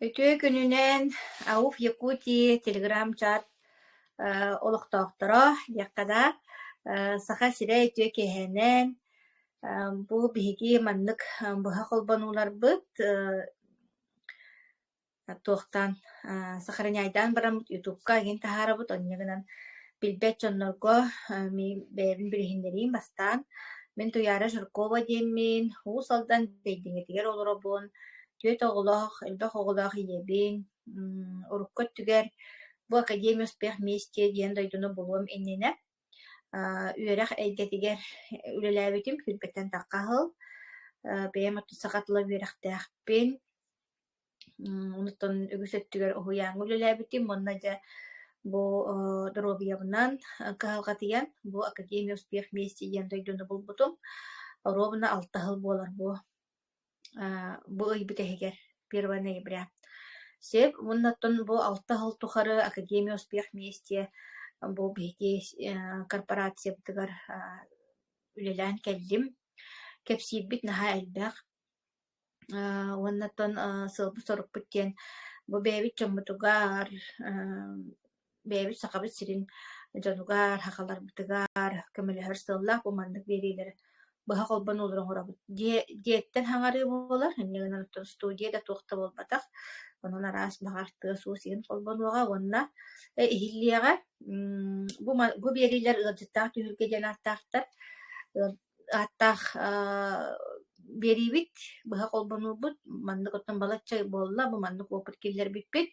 Үтүө күнүнэн АУФ Якутии телеграм-чат олохтоохторо диэххэ да, Саха сирэ үтүө киэһэнэн бу биһиги маннык быһа холбонууларбыт туохтаан сохраняйдаан бараммыт ютубка эҥин таһаарабыт, онньо гынан билбэт дьоннорго мин бэйэбин билиһиннэриим бастаан. Мин Туйаара Жиркова диэммин, Уус Алдан Бэйдиҥэтигэр олоробун, түөрт оҕолоох, элбэх оҕолоох ийэбин. Урукку өттүгэр бу Академия успех вместе диэн дойдуну булуом иннинэ үөрэх эйгэтигэр үлэлээбитим, сүүрбэттэн тахха сыл. Бэйэм оттон саха тыла үөрэхтээхпин. Онтон үгүс өттүгэр уһуйааҥҥа үлэлээбитим уонна дьэ бу доруобуйабынан кыһалҕатыйан бу Академия успех вместе диэн дойдуну булбутум. Оруобуна алта сыл буолар бу бу ый бүтэһигэр 1 ноября. Сөп уонна оттон бу алта сыл тухары Академия успех вместе бу биһиги корпорациябытыгар үлэлээн кэллим. Кэпсиирбит наһаа элбэх. Уонна оттон сыалбыт-сорукпут диэн бу бэйэбит дьоммутугар, бэйэбит Сахабыт сирин дьонугар, сахаларбытыгар көмөлөһөр сыаллаах бу маннык биэриилэри быһа холбонуулары оҥоробут. Дьиэ дьиэттэн хаҥарыы буолар, инньэ гынан оттон студия да туох да буолбатах. Онон араас баҕар тыас-уус иһин холбонуоҕа уонна иһиллиэҕэ. Бу бу биэриилэр ыалдьыттаах түһүлгэ диэн ааттаахтар. Ааттаах биэриибит, быһа холбонуубут, маннык оттон балачча буолла, бу маннык опыт киллэрбиппит.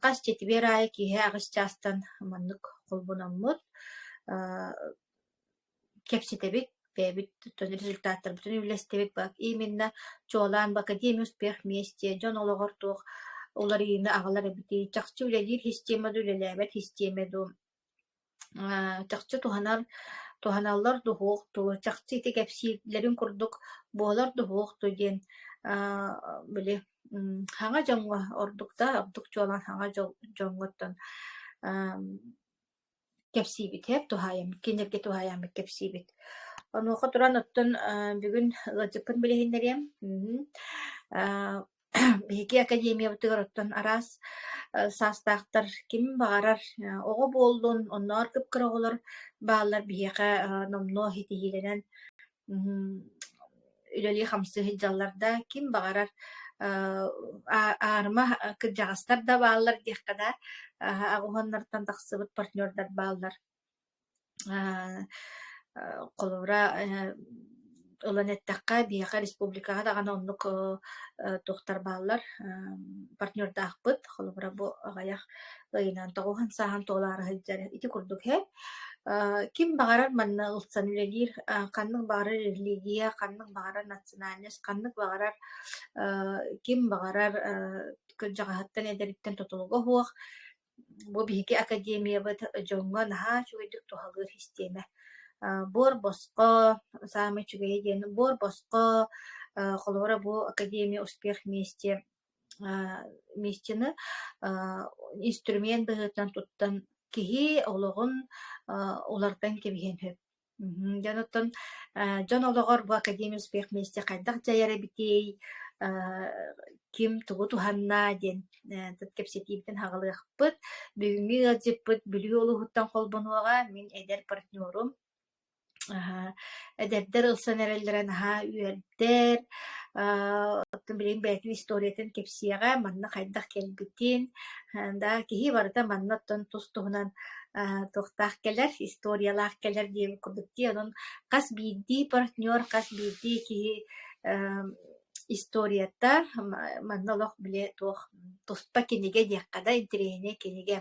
Хас четверг аайы киэһэ аҕыс чаастан маннык холбономмут кэпсэтэбит, бэйэбит оттон результаттарбытын үллэстэбит. Именно чуолаан бу Академия успех вместе дьон олоҕор туох уларыйыыны аҕалар эбитий, чахчы үлэлиир система дуу, үлэлээбэт систиэмэ дуу чахчы туһанар туһаналлар дуһуох дуу, чахчы ити кэпсииллэрин курдук буолар дуһуох дуу диэн били хаҥа дьоҥҥо ордук да, ордук чуолаан хаҥа дьоҥҥоттон кэпсиибит һэп туһаайаммыт, кинилэргэ туһаайаммыт кэпсиибит. Онуоха туран оттон бүгүн ыалдьыппын билиһиннэриэм. Биһиги академиябытыгар оттон араас саастаахтар ким баҕарар оҕо буоллун, оннооҕор кып-кыра оҕолор бааллар биһиэхэ номнуо ситиһиилэнэн үлэлии-хамсыы сылдьаллар да, ким баҕарар аарыма кырдьаҕастар да бааллар диэххэ да, аҕыс уоннартан тахсыбыт партнердар бааллар. Холобура, ылан эттэххэ, биһиэхэ республикаҕа даҕаны оннук туохтар бааллар, партнердаахпыт. Холобура, бу аҕыйах ыйынан тоҕуһун сааһын туолаары сылдьар ити курдук иһэ. Ким баҕарар манна ылсан үлэлиир, ханнык баҕарар религия, ханнык баҕарар национальность, ханнык баҕарар ким баҕарар кырдьаҕаһыттан эдэриттэн тутулуга суох Бу биһиги академиябыт дьоҥҥо наһаа үчүгэйдик туһалыыр систиэмэ. Буор босхо, саамай үчүгэйэ диэн буор босхо, холобура бу академия успех вместе вместины инструмент быһыытынан туттан киһи олоҕун уларытан кэбиһиэн сөп. Дьон оттон дьон олоҕор бу Академия успех вместе хайдах дьайар эбитий, ким тугу туһанна диэн кэпсэтиибитин аҕалыахпыт. Бүгүҥҥү ыалдьыппыт Бүлүү улууһуттан холбонуоҕа, мин эдэр партнерум. Эдэрдэр ылсан эрэллэрэ наһаа үөрдэр. Оттон билигин бэйэтин историятын кэпсиэҕэ, манна хайдах кэлбитин. Да, киһи барыта манна оттон тус-туһунан туохтаах кэлэр, историялаах кэлэр диэбит курдук дии. Онон хас биирдии партнер, хас биирдии киһи историята манна олох били туох туспа кинигэ диэххэ да, интэриэһинэй кинигэ.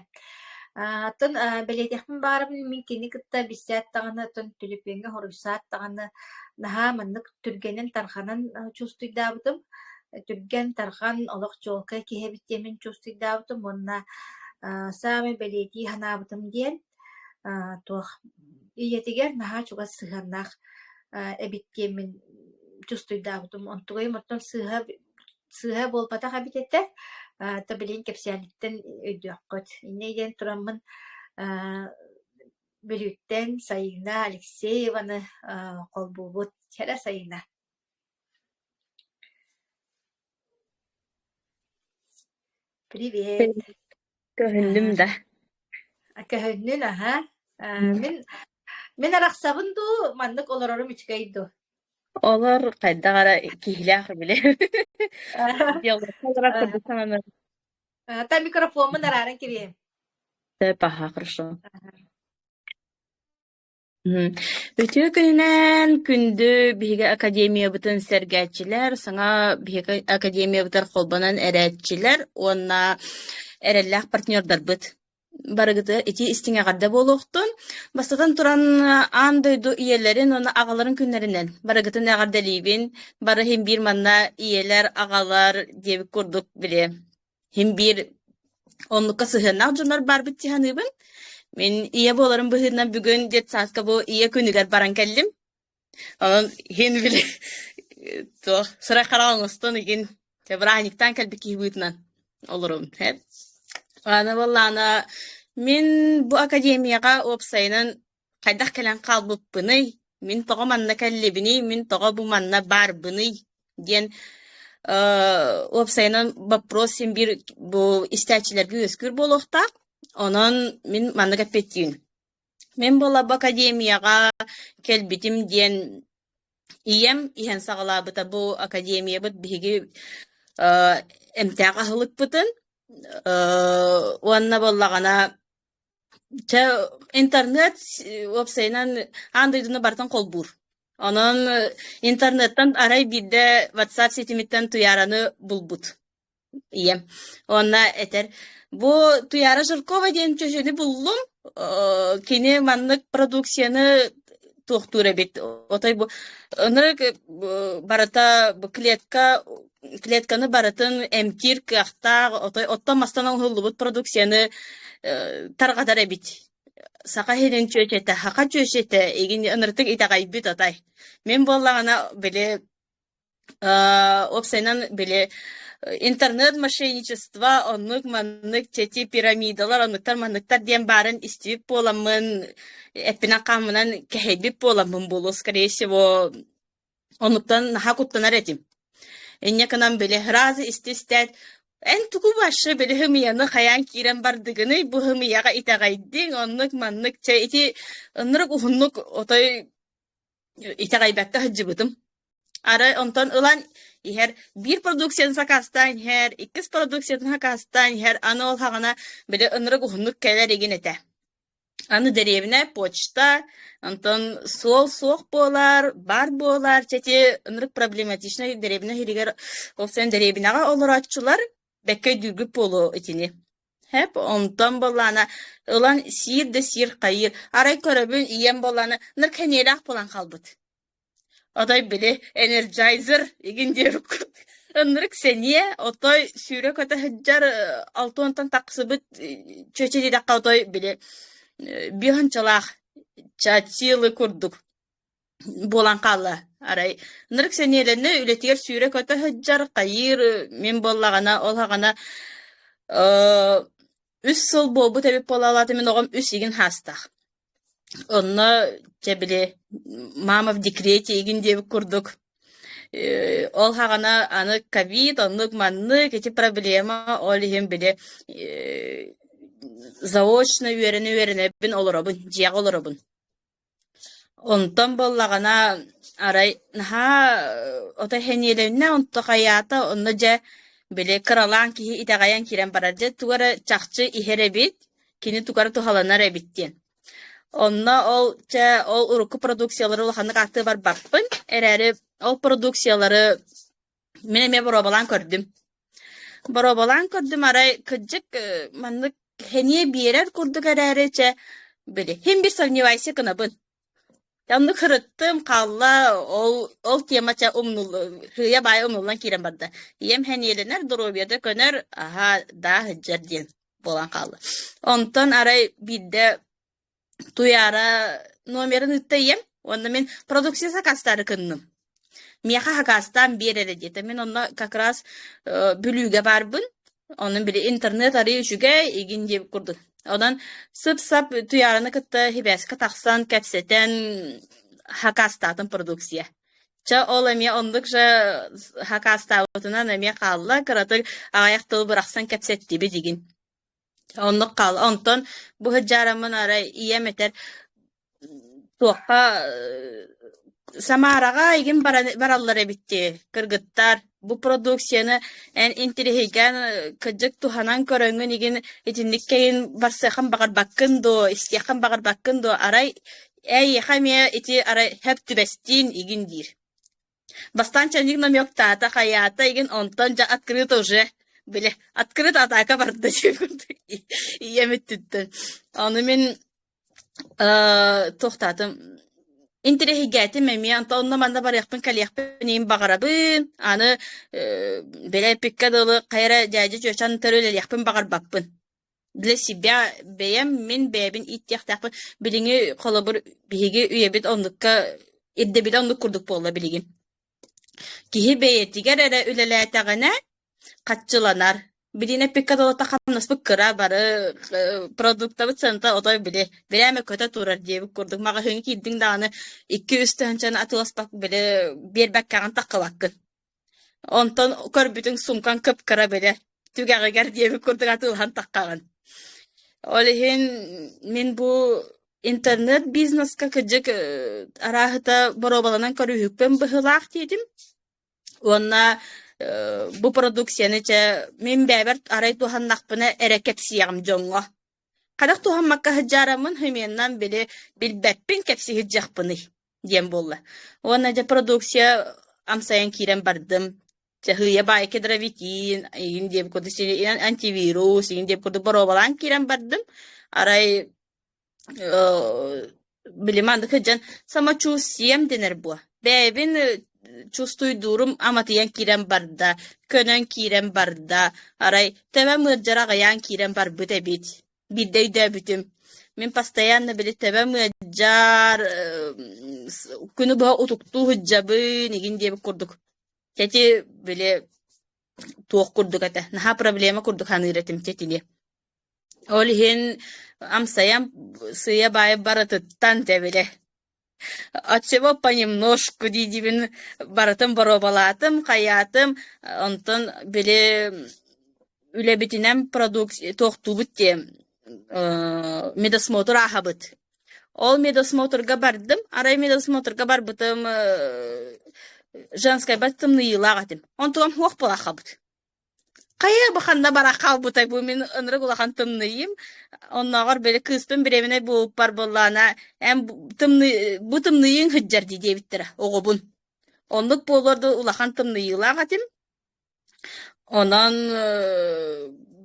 Оттон бэлиэтиэхпин баҕарабын мин кини кытта билсээт даҕаны, оттон түлүпүөҥҥэ хоруйсаат даҕаны наһаа маннык түргэнин-тарҕанан чувствуйдаабытым. Түргэн-тарҕан олох чуолкай киһи эбит диэммин чувствуйдаабытым уонна саамай бэлиэтии санаабытым диэн туох ийэтигэр наһаа чугас сыһыаннаах эбит диэммин чувствуйдаабытым. Онтугайым оттон сыыһа сыыһа буолбатах эбит этэ, то билигин кэпсээниттэн өйдүөххүт. Инньэ диэн тураммын Бүлүүттэн Сайыына Алексееваны холбуубут. Кэрэ Сайыына. Привет. Көһүннүм да. Көһүннүн аһа. Мин мин арахсабын дуу, маннык олорорум үчүгэй дуу? Олор хайдах эрэ киһилээх билэр. Диалогка олорор курдук сананар. Та микрофоммун арааран кириэм. Паха, хорошо. Үтүө күнүнэн күндү биһиги академиябытын сэргээччилэр, саҥа биһиги академиябытыгар холбонон эрээччилэр уонна эрэллээх партнердарбыт. Барыгытыгар итии истиҥ эҕэрдэ буолуохтун. Бастатан туран, аан дойду ийэлэрин уонна аҕаларын күннэринэн барыгытын эҕэрдэлиибин. Бары иһин биир манна ийэлэр, аҕалар диэбит курдук били Иһин биир оннукка сыһыаннаах дьоннор баарбыт дии саныыбын. Мин ийэ буоларым быһыытынан бүгүн детсадка бу ийэ күнүгэр баран кэллим. Онон иһин били туох сырай-хараҕ оҥостон игин чэ бырааһынньыктаан кэлбит киһи быһыытынан олоробун. Аны буоллаҕына мин бу академияҕа уопсайынан хайдах кэлэн хаалбыппыный, мин тоҕо манна кэллибиний, мин тоҕо бу манна баарбыный диэн уопсайынан вопрос син биир бу истээччилэргэ үөскүүр буолуохтаах. Онон мин маннык эппиэттиибин. Мин буола бу академияҕа кэлбитим диэн ийэм иһэн саҕалаабыта бу академиябыт биһиги эмтээх аһылыкпытын уонна буоллаҕына Чэ, интернет уопсайынан аан дойдуну барытын холбуур. Онон интернеттэн арай биирдэ WhatsApp ситимиттэн Туйаараны булбут ийэм. Уонна этэр: "Бу Туйаара Жиркова диэн чөчөнү буллум. Кини маннык продукцияны туохтуур эбит. Отой бу ынырык барыта бу клетка клетканы барытын эмтиир кыахтаах, отой оттон мастан оҥоһуллубут продукцияны тарҕатар эбит. Саха иһинин чүөчэтэ, саха чүөчэтэ игин ынырытык итэҕэйбит отой. Мин буоллаҕына били уопсайынан били интернет-мошенничество оннук-маннык чэти пирамидалар оннуктар-манныктар диэн баарын истибит буоламмын эппинэн-хааммынан кэһэйбит буоламмын буолуо скорее всего оннуктан наһаа куттанар этим. Инньэ гынан били сразу истэ-истээт эн тугу вообще били һымыйаны хайаан киирэн бардыгыный бу һымыйаҕа итэҕэйдиҥ оннук-маннык чэ ити ынырык уһуннук отой итэҕэйбэккэ сылдьыбытым. Арай онтон ылан иһэр биир продукцияны сакаастаан иһэр, иккис продукциятын сакаастаан иһэр, аны ол хаҕана били ынырык уһуннук кэлэр игин этэ. Аны дэриэбинэ почта, онтон суол суох буолар, баар буолар, чэ ити ынырык проблематичнай дэриэбинэ иһигэр ол сен дэриэбинэҕэ олорооччулар бэккэ өйдүүргүт буолуо итини. Һэп, онтон буоллаҕына ылан сиир да сиир хайыыр. Арай көрөбүн ийэм буоллаҕына ныр кэниэлээх буолан хаалбыт. Отой били энерджайзер игин диэбиккут. Ынырык сэниэ, отой сүүрэ-көтө сылдьар 60 тахсыбыт чүөчэ диэтэххэ отой били биэһынчалаах чачилы курдук буолан хаалла. Арай ынырык сэниэлэннэ үлэтигэр сүүрэ-көтө сылдьар, хайыыр мин буоллаҕына ол саҕана үс сыл буолбут эбит буолаалаата мин оҕом үс игин хаастаах. Онно чэ били мама в декрете игин диэбит курдук ол саҕана аны ковид оннук-маннык ити проблема ол иһин били заочно үөрэнэ-үөрэнэбин олоробун, дьиэҕэ олоробун. Онтон буоллаҕына арай наһаа отой сэниэлэннэ, онто хайаата онно дьэ били кыралаан киһи итэҕэйэн киирэн барар дьэ тугу эрэ чахчы иһэр эбит, кини тугу эрэ туһаланар эбит диэн. Онно ол чэ ол урукку продукциялары улаханнык ааттыы барбаппын эрээри ол продукциялары мин эмиэ боруобалаан көрдүм. Боруобалаан көрдүм арай кырдьык маннык сэниэ биэрэр курдук эрээри чэ били син биир сомневайся гынабын. Оннук сырыттым, хаалла, ол ол тема чэ умнул сыыйа-баайа умнуллан киирэн барда. Ийэм сэниэлэнэр, доруобуйата көнөр, аһаа даа сылдьар диэн буолан хаалла. Онтон арай биирдэ Туйаара номерын ыытта ийэм уонна мин продукция сакаастаары кынным. Миэхэ сакаастаан биэр эрэ диэтэ. Мин онно как раз Бүлүүгэ баарбын. Онон били интернет арыый үчүгэй игин диэбит курдук. Онон сып-сап Туйаараны кытта сибээскэ тахсан кэпсэтэн сакаастаатым продукция. Чэ, ол эмиэ оннук же хакаастаабытынан эмиэ хаалла, кыратык аҕыйах тыл бырахсан кэпсэттибит игин. Оннук хаалла. Онтон бу сыдьаараммын арай ийэм этэр туохха Самараҕа игин бараллар эбит дии, кыргыттар. Бу продукцияны эн интириэһиргээн кырдьык туһанан көрөҥҥүн игин итинник кэйин барсыаххын баҕарбаккын дуо, истиэххин баҕарбаккын дуо, арай эйиэхэ эмиэ ити арай сөп түбэстиин игин диир. Бастаан чайник намёктаата, хайаата игин онтон дьэ открыто уже били открыто атака барда диэбит ийэм өттүттэн. Ону мин туохтаатым интэриэһиргээтим эмиэ онтон онно-манна барыахпын кэлиэхпин иһин баҕарабын. Аны били эппиккэ дылы хайа эрэ дьээдьэ чүөчэн төрүлэлиэхпин баҕарбаппын. Для себя бэйэм мин бэйэбин ииттиэхтээхпин. Билиҥҥи холобур биһиги үйэбит оннукка ирдэбилэ оннук курдук буолла билигин. Киһи бэйэтигэр эрэ үлэлээтэҕинэ хаччыланар. Билигин эппиккэ дылыта хамнаспыт кыра бары продуктабыт сыаната отой били бирээмэ көтө турар диэбит курдук маҕаһыыҥҥа киирдиҥ даҕаны 2-3 тыһыынчаны атыыласпак били биэрбэккэҕин таххыбаккын. Онтон көрбүтүҥ суумкаҥ кып-кыра били түгэҕигэр диэбит курдук атыылаһан таххаҕын. Ол иһин мин бу интернет-бизнеска кырдьык арааһыта боруобаланан көрүүһүкпүн быһыылаах диэтим. Уонна бу продукцияны чэ мин бэйэбэр арай туһаннахпына эрэ кэпсиэҕим дьоҥҥо. Хайдах туһаммакка сылдьаараммын химиянан били билбэппин кэпсии сылдьыахпыный диэн буолла. Уонна дьэ продукция амсайан киирэн бардым. Чаһыйа баай кедровитин, игин диэбит курдук антивирус, игин диэбит курдук боруобалаан киирэн бардым. Арай били маннык сылдьан самочувствием дэнэр буо. Бэйэбин чувствуйдуурум аматыйан киирэн барда, көнөн киирэн барда. Арай төбөм ыалдьара аҕыйаан киирэн барбыт эбит. Биирдэ өйдөөбүтүм. Мин постоянно били төбөм ыалдьар, күнү быһа утуктуу сылдьабын игин диэбит курдук. Ити били туох курдук этэ, наһаа проблема курдук саныыр этим итини. Ол иһин амсайан сыыйа-баайа барытыттан дьэ били от всего понемножку дии-диибин барытын боруобалаатым, хайаатым, онтон били үлэбитинэн продукция туохтуубут диэн медосмотр ааһабыт. Ол медосмотрга бардым, арай медосмотрга барбытым женскайбар тымныйыылаах этим. Онтугам суох буолааххабыт. Хайа бу ханна бара хаалбытай бу мин ынырык улахан тымныйым. Оннооҕор били кыыспын бириэмэнэй буолбуппар буоллаҕына эн тымныы бу тымныйыыҥ сылдьар дии диэбиттэрэ оҕобун. Оннук буолуор да улахан тымныйыылаах этим. Онон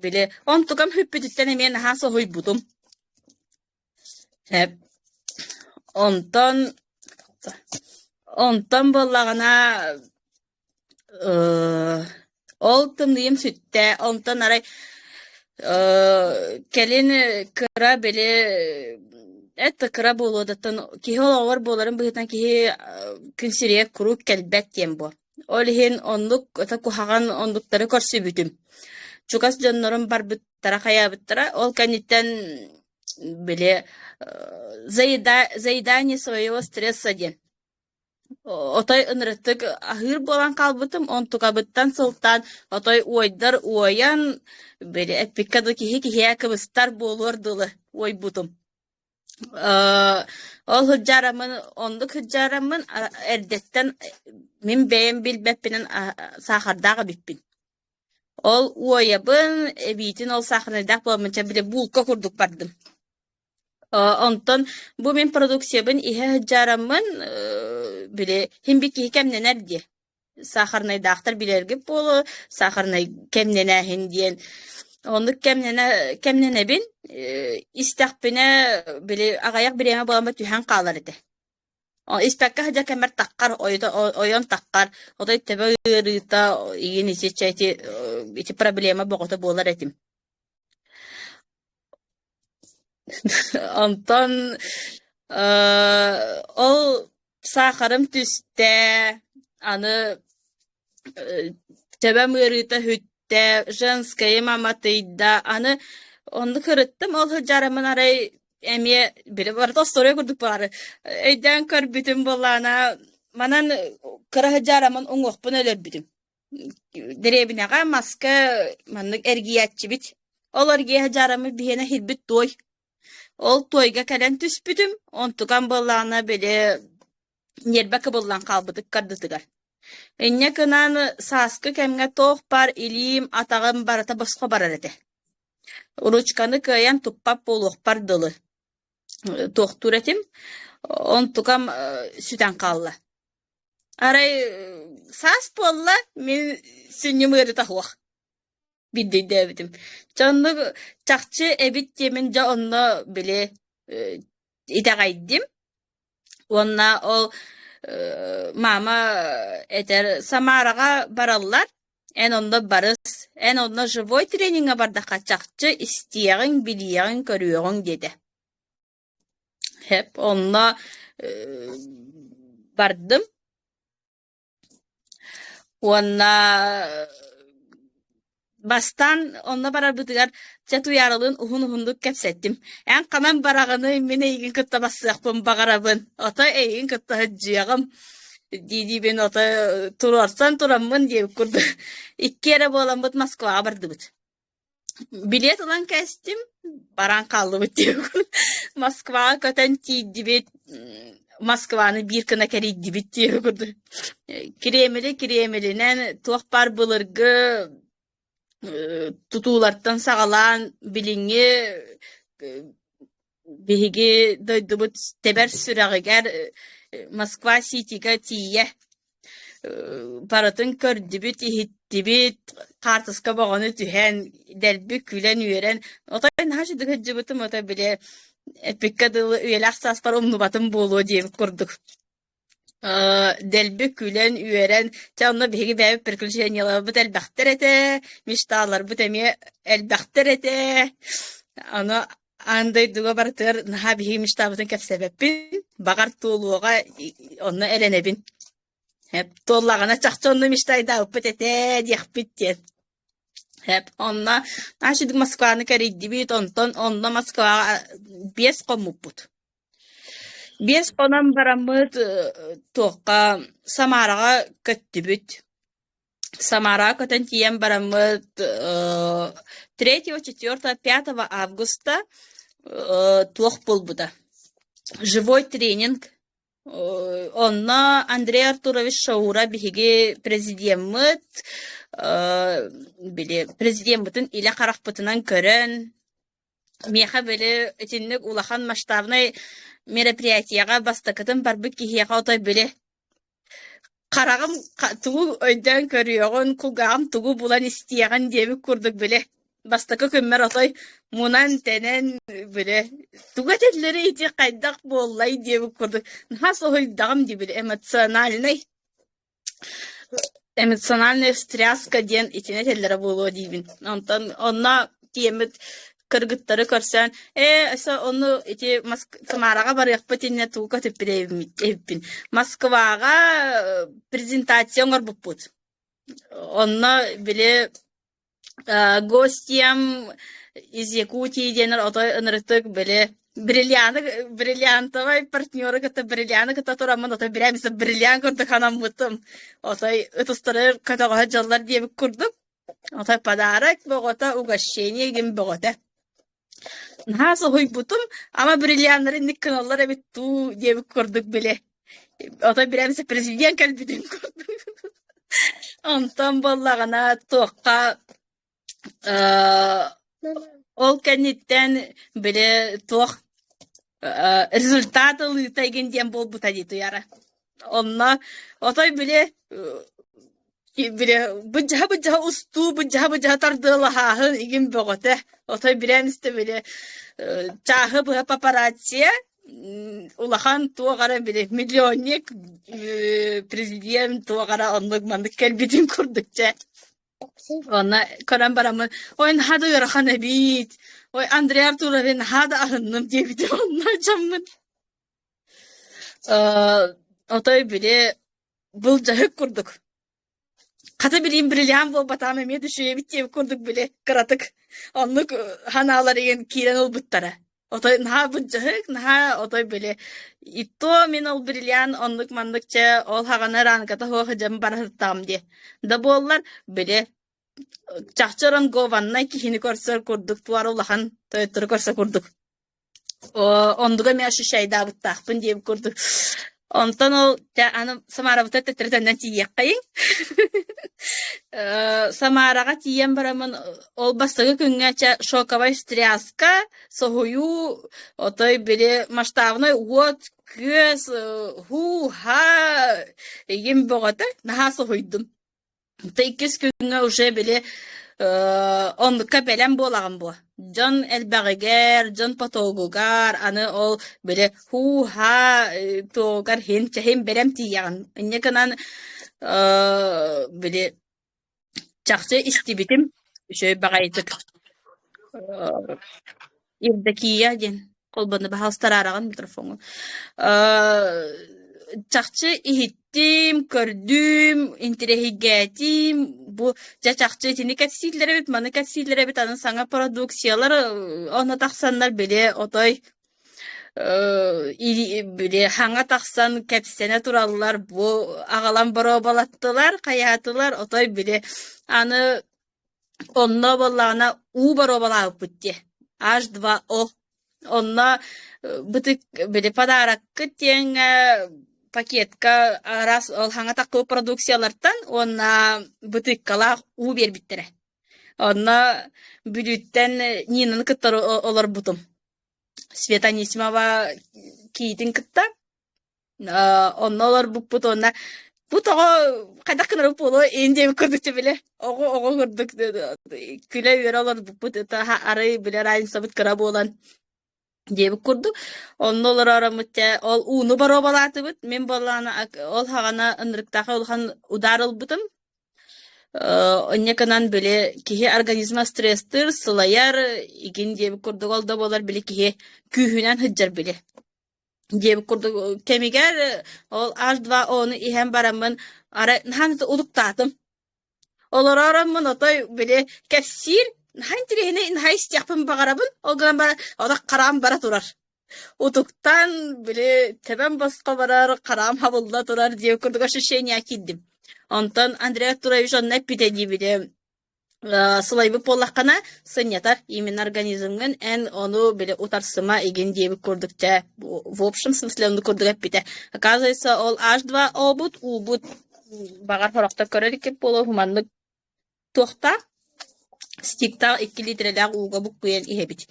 били онтукам сүппүтүттэн эмиэ наһаа соһуйбутум. Эп онтон онтон буоллаҕына Ол тымныйым сүттэ, онтон арай кэлин кыра били эт да кыра буолуо да оттон киһи олоҕор буоларын быһыытынан киһи күн сиригэр куруук кэлбэт диэн буо. Ол иһин оннук ото куһаҕан оннуктары көрсүбүтүм. Чугас дьоннорум барбыттара хайаабыттара, ол кэнниттэн били заедание своего стресса диэн Отой ынырыктык аһыыр буолан хаалбытым, онтукабыттан сылтаан отой уойдар уойан, били эппиккэ дылы киһи киһиэхэ кыбыстар буолуор дылы уойбутум. Ол сылдьаараммын, оннук сылдьаараммын эрдэттэн мин бэйэм билбэппинэн саахардаах эбиппин. Ол уойабын, эбиитин ол саахарнайдаах буоламмын чэ били булка курдук бардым. Онтон бу мин продукциябын иһэ сылдьаараммын, били син бир киһи кэмнэнэр дии. Сахарнайдаахтар билэргит буолуо, сахарнай кэмнэнээһин диэн. Оннук кэмнэнэ кэмнэнэбин, истэхпинэ били аҕыйах бириэмэ буолан түһэн хаалар этэ. Испэккэ сылдьар кэммэр таххар, ойон таххар, отой төбө ыарыыта игин ити ити проблема бөҕөтө буолар этим. Онтон ол саахарым түстэ, аны төбөм ыарыыта сүттэ, женскайым аматыйда, аны оннук ырыттым, ол сылдьарыммын арай эмиэ били барыта остуоруйа курдук баары өйдөөн көрбүтүм буоллаҕына. Манан кыра сыдьаараммын уҥуохпун өлөрбүтүм. Дэриэбинэҕэ маска маннык эргийээччибит. Ол эргийэ сыдьаараммыт биһиэнэ иһирбит туой. Ол туойга кэлэн түспүтүм, онтукам буоллаҕына били ньиэрбэ кыбыллан хаалбыт ыккардытыгар. Инньэ гынан сааскы кэмҥэ туох баар илиим, атаҕым барыта босхо барар этэ. Ручканы кыайан туппат буолуохпар дылы туохтуур этим, онтукам сүтэн хаалла. Арай саас буолла, мин сүнньүм ыарыыта суох биирдэ өйдөөбүтүм. Дьэ оннук чахчы эбит диэмин дьэ онно били итэҕэйдим уонна ол мама этэр Самараҕа бараллар, эн онно барыс, эн онно живой трениҥҥэ бардахха чахчы истиэҕиҥ, билиэҕиҥ, көрүөҕүҥ диэтэ. Һэп онно бардым уонна бастаан онно барарбытыгар чэ Туйааралыын уһун-уһуннук кэпсэттим. Эн ханан бараҕыный, мин эйигин кытта барсыахпын баҕарабын, ото эйигин кытта сылдьыаҕым дии-диибин ото туруорсан тураммын диэбит курдук икки эрэ буоламмыт Москваҕа бардыбыт. Билиэт ылан кээстим, баран хааллыбыт диэбит. Москваҕа көтөн тиийдибит, Москваны биир гына кэрийдибит диэбит курдук. Кремли Кремлинэн туох баар былыргы тутуулартан саҕалаан билиҥҥи биһиги дойдубут тэбэр сүрэҕигэр Москва-Ситигэ тиийэ барытын көрдүбүт, иһиттибит, хаартыска бөҕөнү түһэн, дэлби күлэн-үөрэн, отой наһаа үчүгэй сылдьыбытым, отой били эппиккэ дылы үйэлээх сааспар умнубатым буолуо диэбит курдук. Дэлби күлэн-үөрэн, чэ онно биһиги бэйэбит приключениеларбыт элбэхтэр этэ, мечталарбыт эмиэ элбэхтэр этэ. Аны аан дойдуга барытыгар наһаа биһиги мечтабытын кэпсээбэппин, баҕар туолуоҕа онно эрэнэбин. Туоллаҕына чахчы онно мечтайдаабыппыт этэ диэхпит диэн. Онно наша Москваны кэрийдибит, онтон онно Москваҕа 5 хоммуппут. 5 хонон бараммыт туохха Самараҕа көттүбүт. Самараҕа көтөн тиийэн бараммыт третьего, четвертого, пятого августа туох буолбута живой тренинг. Онно Андрей Артурович Шаура биһиги президеммыт били президеммытын илэ харахпытынан көрөн Миэхэ били итинник улахан масштабнай мероприятиеҕа бастакытын барбыт киһиэхэ отой били хараҕым тугу өйдөөн көрүөҕүн, кулгааҕым тугу булан истиэҕин диэбит курдук били бастакы күммэр отой мунан-тэнэн били тугу этэллэрий ити хайдах буоллай диэбит курдук наһаа соһуйдаҕым дии били эмоциональнай Эмоциональная встряска диэн итини этэллэрэ буолуо диибин. Онтон онно тиэммит кыргыттары көрсөн, ээ, өссө ону ити Самараҕа барыахпыт иннинэ тугу көтүппүт эбиппин. Москваҕа презентация оҥорбуппут. Онно били гостям из Якутии диэнэр отой ынырытык били бриллианы бриллиантовай партнеры кытта бриллианы кытта тураммын отой бирээмисэ бриллиант курдук анаммытым отой ытыстары көтөҕөһө дьаллар диэбит курдук отой подарок бөҕөтө угощение диэн бөҕөтө наһаа соһуйбутум ама бриллианнары инник гыналлар эбит дуу диэбит курдук били отой бирээмисэ президент кэлбитин курдук Онтон буоллаҕына туохха ол кэнниттэн били туох результат ылыыта игин диэн буолбута дии Туйаара. Онно отой били били быдьаһа-быдьаһа устуу, быдьаһа-быдьаһа тардыалаһааһын игин бөҕөтө. Отой билэн истэ били чааһы быһа папарацци улахан туох эрэ били миллионник президент туох эрэ оннук маннык кэлбитин курдук чэ. Уонна көрөн бараммын ой наһаа да ыарахан эбит, ой Андрей Артурович наһаа да аһынным диэбитим онно дьоммун. Отой били былдьаһык курдук. Хата билиим бриллиант буолбатаҕым эмиэ да үчүгэй эбит диэбит курдук били кыратык оннук ханаалар игин киирэн ылбыттара. Отой наһаа былдьаһык, наһаа отой били и то мин ол бриллиант оннук-маннык чэ ол хаҕана ранката суох дьон барыһыттаҕым дии. Да буоллар били чахчы рангованнай киһини көрсөр курдук туора улахан тойоттору көрсөр курдук Оннуга эмиэ ощущайдаабыттаахпын диэбит курдук. Онтон ол дьэ аны Самарабытыгар төттөрү төннөн тиийиэххэйиҥ. Самараҕа тиийэн бараммын ол бастакы күҥҥэ чэ шоковай встряска, соһуйуу, отой били масштабнай уот, күөс, һуу-һаа игин бөҕөтө наһаа соһуйдум. Ты иккис күҥҥэ уже били оннукка бэлэм буолаҕын буо. Дьон элбэҕигэр, дьон потогугар, аны ол били һуу-һаа туогар һин чэһин бэлэм тиийэҕин. Инньэ гынан били чахчы истибитим үчүгэй баҕайытык Евдокия диэн холбону баһаалыстараараҕын микрофоҥҥун. Чахчы иһиттим, көрдүм, интэриэһиргээтим. Бу дьэ чахчы итини кэпсииллэр эбит, маны кэпсииллэр эбит, аны саҥа продукциялар онно тахсаннар били отой били хаҥа тахсан кэпсэнэ тураллар, бу аҕалан боруобалаттылар, хайаатылар, отой били аны Онно буоллаҕына уу боруобалаабыппыт дии, H2O. Онно бытык били подароккыт диэҥҥэ пакетка араас ол хаҥа таххыбыт продукциялартан уонна бытыыккалаах уу биэрбиттэрэ. Онно Бүлүүттэн Нинаны кытта олорбутум. Света Анисимова киитин кытта. Онно олорбуппут уонна бу тоҕо хайдах гынарбыт буолуо иин диэбит курдук били оҕо оҕо курдук күлэ-үөрэ олорбуппут арай били разницабыт кыра буолан диэбит курдук онно олороороммут дьэ ол ууну боруобалаатыбыт мин буоллаҕына ол хаҕана ынырыктаахай улахан удар ылбытым инньэ гынан били киһи организма стресстыыр сылайар игин диэбит курдук ол да буолар били киһи күүһүнэн сылдьар били диэбит курдук кэмигэр ол H2O-ну иһэн бараммын арай наһаа улуктаатым. Олороороммун отой били кэпсиир наһаа интириэһинэй наһаа истиэхпин баҕарабын. Ол гынан баран ото хараам бара турар. Утуктан били тэбэн босхо барар, хараам хабылла турар диэбит курдук ощущение киирдим. Онтон Андрей Артурович онно эппитэ дии били Сылайбыт буоллаххына, сынньатар именно организмҥын эн ону били утарсыма игин диэбит курдук чэ в общем смысле оннук курдук эппитэ. Оказывается, ол H2O-бут уубут баҕар сорохтор көрөр иликкит буолуо маннык туохтаах стиктаах 2 литрэлээх ууга буккуйан иһэбит.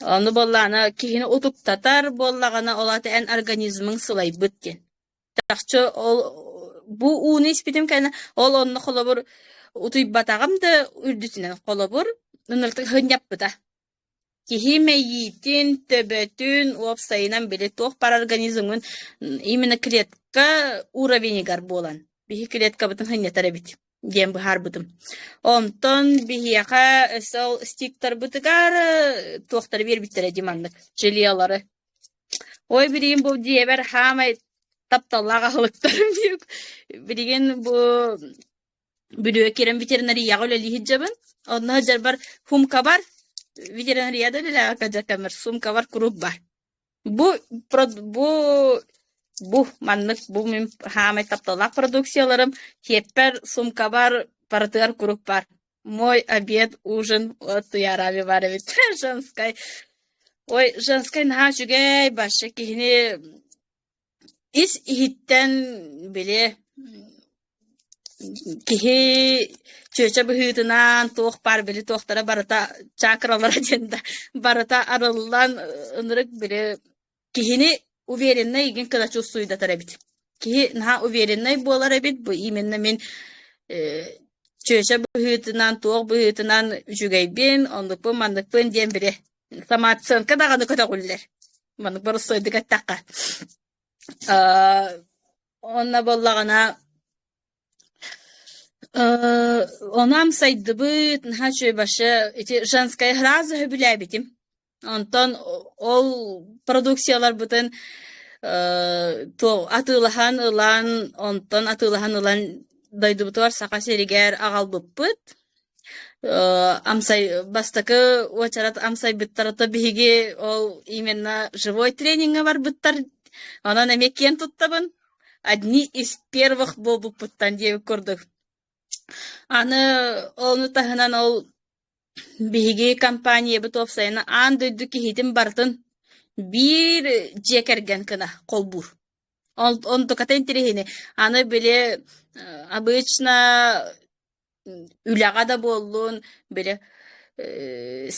Ону буоллаҕына киһини утуктатар буоллаҕына ол аата эн организмыҥ сылайбыт диэн. Чахчы ол бу ууну испитим кэннэ ол онно холобур утуйбатаҕым да үрдүтүнэн холобур ынырык сынньаппыта. Киһи мэйиитин, төбөтүн, уопсайынан били туох баар организмын именно клетка уровенигар буолан биһи клеткабытын сынньатар эбит диэн быһаарбытым. Онтон биһиэхэ өссө ол стиктарбытыгар туохтары биэрбиттэрэ дии маннык желелары. Ой, билигин бу дьиэбэр хаамай тапталлаах аһылыктарым диэк. Билигин бу Бүлүүгэ киирэн ветеринарияҕа үлэлии сылдьабын. Онно сылдьарбар сумкабар ветеринария да үлэлээбэккэ дьаркаммар сумкабар куруук баар. Бу бу бу маннык бу мин хаамай тапталлаах продукцияларым киэппэр, сумкабар барытыгар куруук баар. Мой обед, ужин от Туяра Иванович женскай. Ой, женскай наһаа үчүгэй, башы киһини ис иһиттэн били киһи чүөчэ быһыытынан туох баар били туохтара барыта чакралара диэн да барыта арыллан ынырык били Киһини увереннай игин кына чувствуйдатар эбит. Киһи наһаа увереннай буолар эбит, бу именно мин э, чүөчэ быһыытынан, туох быһыытынан үчүгэйбин, оннукпун, манныкпын диэн били самооценка даҕаны көтөҕүллэр. Маннык боростуойдук эттэххэ. Э, онно буоллаҕына Ону амсайдыбыт, наһаа үчүгэй вообще ити женская сразу сөбүлээбитим. Онтон ол продукцияларбытын атыылаһан ылан, онтон атыылаһан ылан дойдубутугар Саха сиригэр аҕалбыппыт. Амсай бастакы уочарат амсайбыттарата биһиги ол именно живой трениҥҥэ барбыттар. Онон эмиэ киэн туттабын. Одни из первых буолбуппуттан диэбит курдук. Аны ону таһынан ол биһиги компаниябыт уопсайынан аан дойду киһитин барытын биир дьиэ кэргэн гына холбуур. Онтуката интэриэһинэй. Аны били обычно үлэҕэ да буоллун, били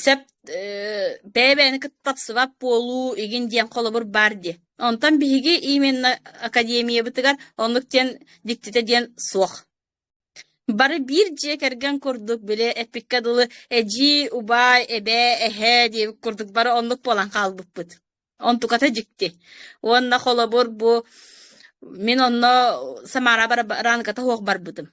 сөп бэйэ-бэйэни кытта тапсыбат буолуу игин диэн холобур баар дии. Онтон биһиги именно академиябытыгар оннук диэн дьиктитэ диэн суох. Бары биир дьиэ кэргэн курдук, били эппиккэ дылы эдьиий, убаай, эбээ, эһээ диэбит курдук бары оннук буолан хаалбыппыт. Онтуката дьикти. Уонна холобур бу мин онно Самара бараанката суох барбытым.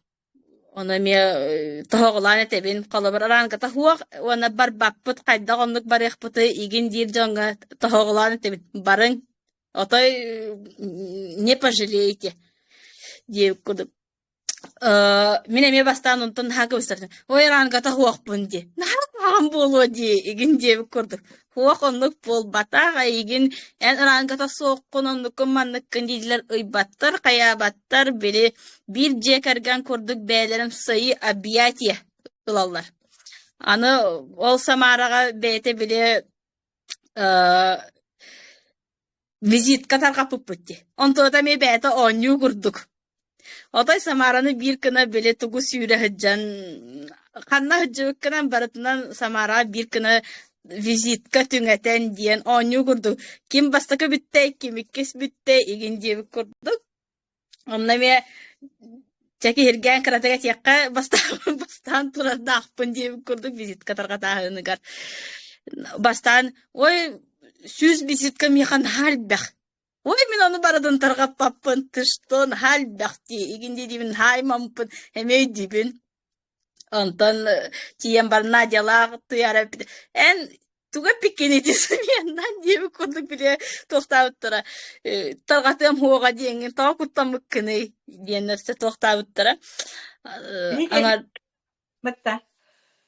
Ону эмиэ тоһоҕолоон этэбин. Холобур, араанката суох уонна барбаппыт, хайдах оннук барыахпытый игин диир дьоҥҥо тоһоҕолоон этэбин. Барыҥ, отой не пожалеете диэбит курдук. Мин эмиэ бастаан онтон наһаа кыбыстар ой рангата суохпун дии наһаа куһаҕан буолуо дии игин диэбит курдук суох оннук буолбатах эйигин эн рангата суоххун оннуккун манныккын дииллэр ыйбаттар хайаабаттар били биир дьиэ кэргэн курдук бэйэлэрин свои объятия ылаллар аны ол Самараҕа бэйэтэ били Визитка тарҕаппыппыт дии. Онтуота эмиэ бэйэтэ оонньуу курдук. Отой Самараны биир гына били тугу сүүрэ сылдьан, ханна сылдьыбыккынан барытынан Самараҕа биир гына визитка түҥэтэн диэн оонньуу курдук. Ким бастакы бүттэй, ким иккис бүттэй игин диэбит курдук. Онно эмиэ чэ киһиргээн кыратык этиэххэ бастаан бастаан турардаахпын диэбит курдук визитка тарҕатааһыныгар. Бастаан ой 100 визитка миэхэ наһаа элбэх. Ой мин ону барытын тарҕаппаппын, ты что наһаа элбэх дии, игин дии-диибин наһаа аймаммыппын эмиэ өйдүүбүн. Онтон тиийэн баран Надялаах туйаара эппитэ: «Эн тугу эппиккиний сымыйаннан диэбит курдук били туохтаабыттара тарҕатыам суоҕа диэҥҥин тоҕо куттаммыккыный диэн өссө туохтаабыттара. Биһиги Аңар кэммитта.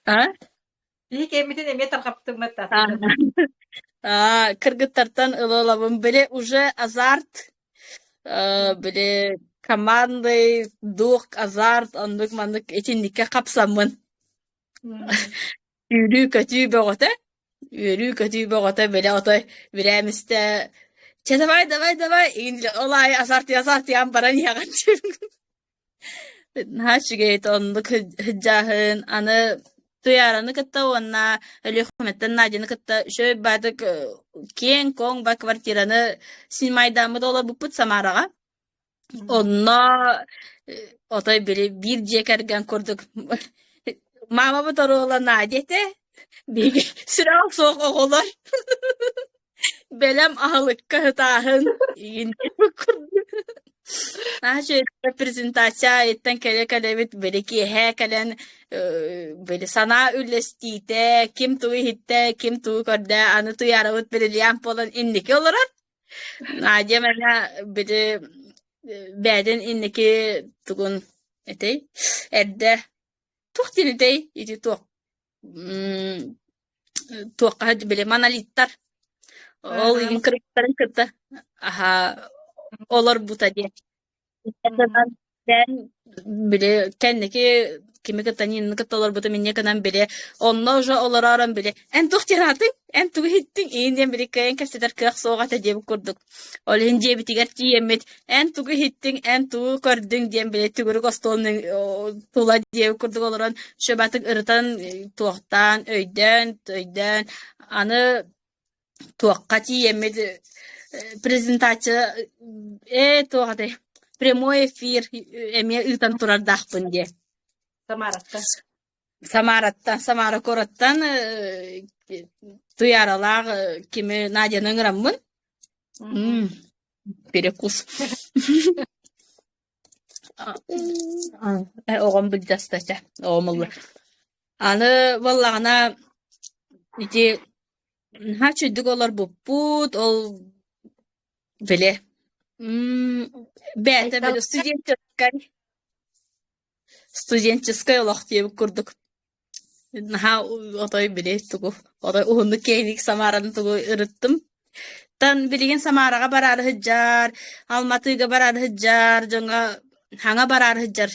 А? Биһиги кэммитин эмиэ тарҕаппытыммыт Аа, кыргыттартан ыла-ылабын били уже азарт били командный дух азарт оннук маннык итинниккэ хапсаммын Үөрүү-көтүү бөҕөтө, үөрүү-көтүү бөҕөтө били отой бирээмистэ чэ давай давай давай игин ол аайы азартыйа азартыйан баран иһэҕин Наһаа үчүгэй оннук сыдьааһын аны Туйаараны кытта уонна Өлүөхүмэттэн Надяны кытта үчүгэй баатык киэҥ-куоҥ ба квартираны снимайдааммыт олорбуппут Самараҕа. Онно отой били биир дьиэ кэргэн курдук маамабыт оруола Надя этэ, биһиги сүрэҕэ суох оҕолор бэлэм аһылыкка сытааһын игин курдук. Наһаа үчүгэй презентация айыттан кэлэ-кэлэбит били киэһэ кэлэн били санаа үллэстиитэ, ким тугу иһиттэ, ким тугу көрдө, аны Туйаарабыт бриллиант буолан инники олорор. Надя мэҥэ били бэйэтин инники тугун этэй эрдэ туох диэн этэй ити туох туохха били монолиттар ол игин кыргыттарын кытта аһа олорбута диэн Били кэнники кими кытта Нинаны кытта олорбутум инньэ гынан били онно уже олороорон били эн туох диэн эн тугу иһиттиҥ иин диэн били кыайан кэпсэтэр кыах суох этэ диэбит курдук. Ол иһин дьиэбитигэр тиийэммит эн тугу иһиттиҥ, эн тугу көрдүҥ диэн били төгүрүк остуол тула диэбит курдук олорон шөбатык ырытан туохтаан өйдөөн өйдөөн аны туохха тиийэммит презентация ээ туох этэй прямой эфир эмиэ ыытан турардаахпын диэ Самараттан. Самараттан Самара куораттан Туйааралаах кими Надяны ыҥыраммын перекус Оҕом былдьаста чэ, оҕом ылла. Аны буоллаҕына ити наһаа үчүгэйдик олорбуппут, ол били бэйэтэ Айтал били студенческай студенческай олох диэбит курдук. Наһаа отой били тугу отой уһуннук киэҥник Самараны тугу ырыттым. Тан билигин Самараҕа бараары сылдьар, Алматыга бараары сылдьар, дьоҥҥо хаҥа бараары сылдьар,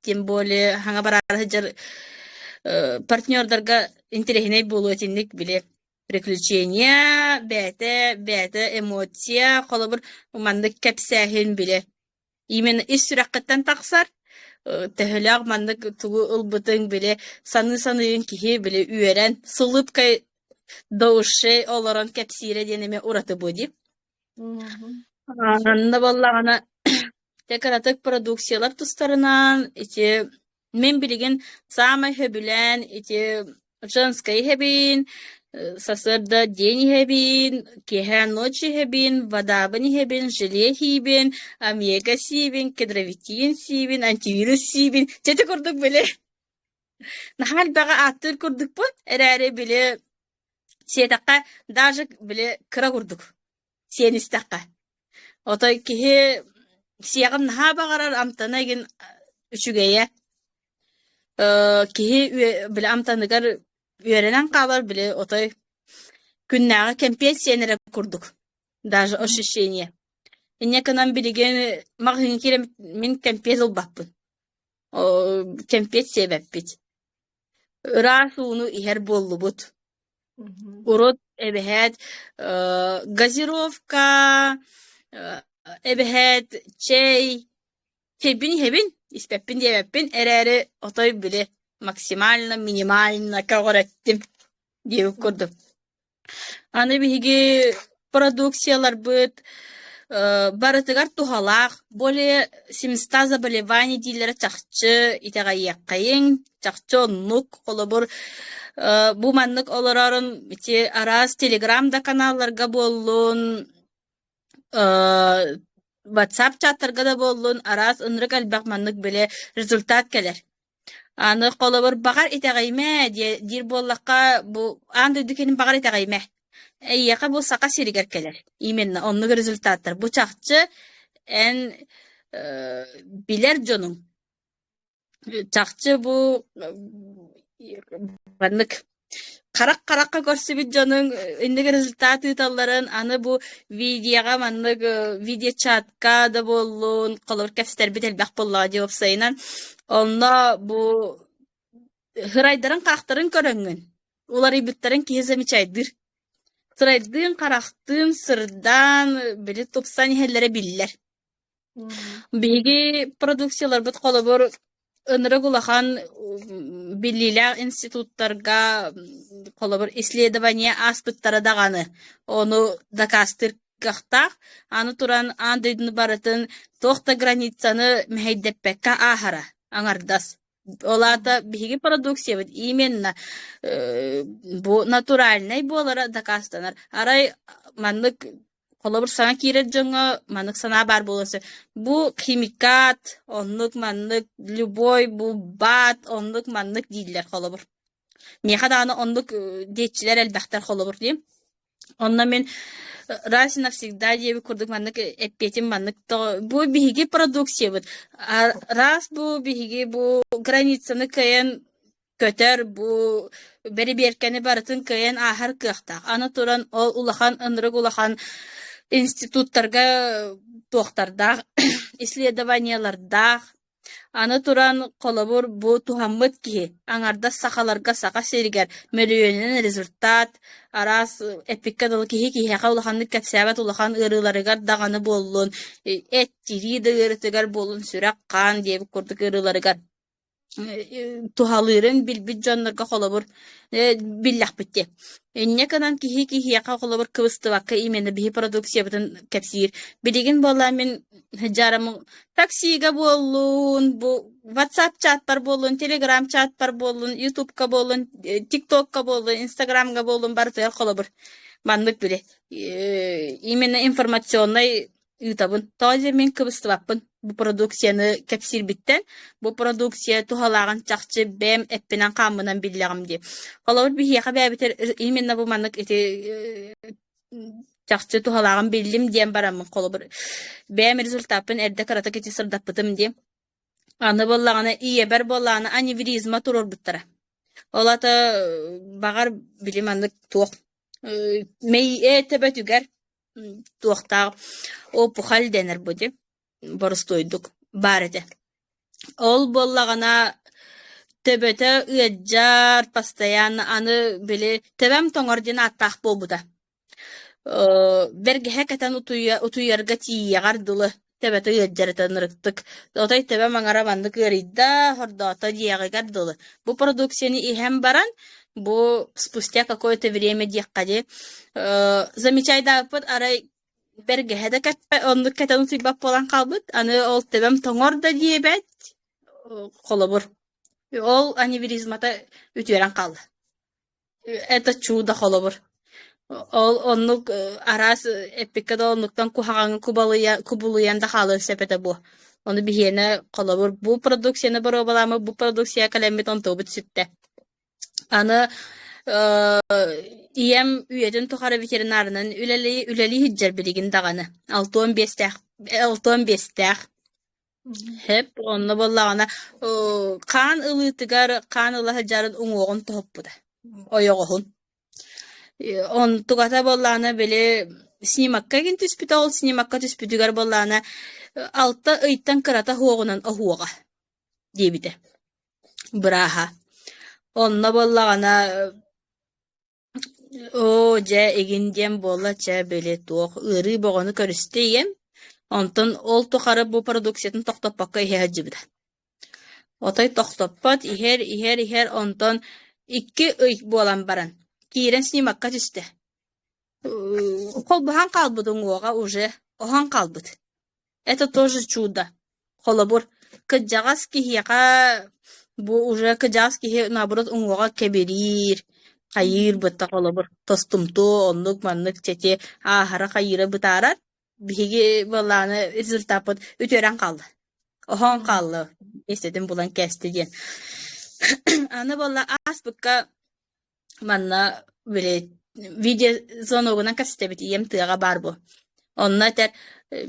тем более хаҥа бараары сылдьар партнердарга интэриэһинэй буолуо итинник били приключения, бэйэтэ бэйэтэ эмоция, холобур маннык кэпсээһин били Именно ис сүрэххиттэн тахсар, төһөлөөх маннык тугу ылбытыҥ били саныы-саныыгын киһи били үөрэн с улыбкой до ушей олорон кэпсиирэ диэн эмиэ ураты буо дии. Анна буоллаҕына дьэ кыратык продукциялар тустарынан ити Мин билигин саамай сөбүлээн ити женскай иһэбин, сарсыарда день иһэбин, киэһэ ночь иһэбин, водабын иһэбин, желе иһиибин, омега сиибин, кедровитин сиибин, антивирус сиибин. Чэ ити курдук били наһаа элбэҕи ааттыыр курдукпун эрээри били сиэтэххэ даже били кыра курдук сиэн истэххэ. Отой киһи сиэҕин наһаа баҕарар амтана игин үчүгэйэ. Киһи били амтаныгар үөрэнэн хаалар били отой күннээҕи кэмпиэт сиэн эрэ курдук даже ощущение. Инньэ гынан билигин маҕаһыыҥҥа киирэн мин кэмпиэт ылбаппын. Кэмпиэт сиэбэппит. Ыраас ууну иһэр буоллубут. Урут эбэһээт газировка, эбэһээт чэй, чэйбин иһэбин, испэппин диэбэппин эрээри отой били максимально, минимально көҕүрэттим диэбит курдук. Аны биһиги продукцияларбыт барытыгар туһалаах, более 700 заболеваний дииллэрэ чахчы итэҕэйиэххэйиҥ, чахчы оннук. Холобур, бу маннык олорорун ити араас телеграм да каналларга буоллун, WhatsApp чаттарга да буоллун, араас ынырык элбэх маннык били результат кэлэр. Аны холобур, баҕар итэҕэйимэ диэ диир буоллахха, бу аан дойду киһитин баҕар итэҕэйимэ. Эйиэхэ бу Саха сиригэр кэлэр. Именно оннук результаттар. Бу чахчы эн билэр дьонуҥ. Чахчы бу маннык Харах харахха көрсүбүт дьонуҥ инник результат ыыталларын аны бу видеоҕа маннык видеочатка да буоллун, холобур кэпсэтэрбит элбэх буоллаҕа дии уопсайынан. Онно бу сырайдарын-харахтарын көрөҥҥүн, уларыйбыттарын киһи замечайдыыр. Сырайдыын-харахтыын сырдаан, били тупсан иһэллэрэ биллэр. Биһиги продукцияларбыт холобур ынырык улахан биллиилээх институттарга холобур исследование ааспыттара даҕаны ону дакаастыыр кыахтаах. Аны туран аан дойдуну барытын туох да границаны мэһэйдэппэккэ ааһара аҥардас. Ол аата биһиги продукциябыт именно бу натуральнай буолара дакаастанар. Арай маннык холобур саҥа киирэр дьоҥҥо маннык санаа баар буолуон сөп. Бу химикат, оннук маннык, любой бу баат, оннук маннык дииллэр холобур. Миэхэ даҕаны оннук диэччилэр элбэхтэр холобур дии. Онно мин раз и навсегда диэбит курдук маннык эппиэтим маннык бу биһиги продукциябыт раз бу биһиги бу границаны кыайан көтөр бу бэрибиэркэни барытын кыайан ааһар кыахтаах. Аны туран ол улахан ынырык улахан институттарга туохтардаах исследованиелардаах Аны туран, холобур, бу туһаммыт киһи аҥардас сахаларга Саха сиригэр мөлүйүөнүнэн результат, араас эппиккэ дылы киһи киһиэхэ улаханнык кэпсээбэт улахан ыарыыларыгар даҕаны буоллун, эт, тирии да ыарыытыгар буоллун, сүрэх-хаан диэбит курдук ыарыыларыгар туһалыырын билбит дьоннорго холобур биллэхпит дии. Инньэ гынан киһи киһиэхэ холобур кыбыстыбакка именно биһи продукциябытын кэпсиир. Билигин буолла мин дьарым таксига буоллун, бу WhatsApp чатпар буоллун, Telegram чатпар буоллун, Ютубка буоллун, TikTokка буоллун, Инстаграмга буоллун барытыгар холобур маннык били именно информационнай ыытабын. Тоҕо диэн мин кыбыстыбаппын бу продукцияны кэпсиирбиттэн, бу продукция туһалааҕын чахчы бэйэм эппинэн-хааммынан биллэҕим дии. Холобур, биһиэхэ бэйэбитигэр именно бу маннык ити чахчы туһалааҕын биллим диэн бараммын холобур бэйэм результаппын эрдэ кыратык ити сырдаппытым дии. Аны буоллаҕына ийэбэр буоллаҕына аневризма туруорбуттара. Ол аата баҕар били маннык туох мэйиэ төбөтүгэр туохтаах опухоль дэнэр бу дии боростуойдук баар этэ. Ол буоллаҕына төбөтө ыалдьар постоянно аны били төбөм тоҥор диэн ааттаах буолбута. Бэргэһэ кэтэн утуйарга тиийиэҕэр дылы төбөтө ыалдьар этэ ынырыктык. Отой төбөм аҥара маннык ыарыйда, хордоото диэҕигэр дылы. Бу продукцияны иһэн баран, бу спустя какое-то время диэххэ дии, замечайдаабыппыт арай бэргэһэ да кэппэ оннук кэтэн утуйбат буолан хаалбыт. Аны ол төбөм тоҥор да диэбэт, холобур, ол аневризмата үтүөрэн хаалла. Это чудо холобур. Ол оннук араас эппиккэ да оннуктан куһаҕаҥҥа кубалыйа кубулуйан да хаалыан сөп этэ буо. Ону биһиэнэ холобур бу продукцияны боруобалааммыт, бу продукция кэлэммит онтубут сүттэ. Аны ийэм үйэтин тухары ветеринарынан үлэлии үлэлии сылдьар билигин даҕаны. 65-тээх 65-тээх. Сөп, онно буоллаҕына хаан ылыытыгар хаан ыла сылдьарын уҥуоҕун тоһуппута, ойоҕоһун. Онтугата буоллаҕына били снимокка игин түспүтэ, ол снимокка түспүтүгэр буоллаҕына 6 ыйтан кырата суоҕунан оһуоҕа диэбитэ бырааһа. Онно буоллаҕына Оо, дьэ, игин диэн буолла чэ, били туох ыарыы бөҕөнү көрүстэ ийэм, онтон ол тухары бу продукциятын тохтоппокко иһэ сылдьыбыта. Отой тохтоппот, иһэр, иһэр, иһэр, онтон 2 ый буолан баран киирэн снимокка түстэ. Холбоһон хаалбыт уҥуоҕа уже оһон хаалбыт. Это тоже чудо. Холобур, кырдьаҕас киһиэхэ бу уже кырдьаҕас киһи наоборот уҥуоҕа кэбириир, хайыыр бытта холобур тостумтуо оннук-маннык чэти ааһара хайыыра бытаарар. Биһиги буоллаҕына результаппыт үтүөрэн хаалла. Оһоон хаалла миэстэтин булан кээстэ диэн. Аны буолла ааспыкка Манна били видеозвоногунан кэпсэтэбит ийэм тыаҕа баар буо. Онно этэр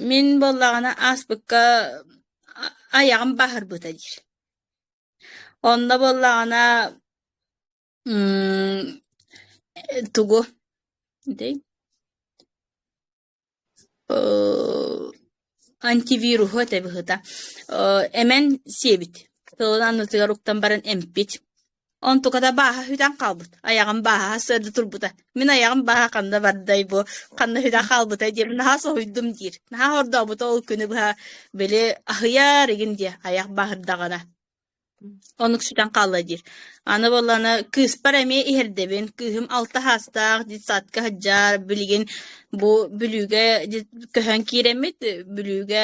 мин буоллаҕына ааспыкка айаҕым бааһырбыта диир. Онно буоллаҕына тугу Антивируһу этэ быһыыта эмэн сиэбит, тылын аннытыгар уктан баран эмпит. Онтуката бааһа сүтэн хаалбыт, айаҕым бааһа сыарда турбута. Мин айаҕым бааһа ханна бардай бу, ханна сүтэн хаалбытай диэн наһаа соһуйдум диир. Наһаа хордообута ол күнү быһа били аһыйар игин диэ айах бааһырдаҕына. Оннук сүтэн хаалла диир. Аны буоллаҕына кыыспар эмиэ иһэрдэбин. Кыыһым 6 саастаах детсадка сылдьар, билигин бу Бүлүүгэ көһөн киирэммит, Бүлүүгэ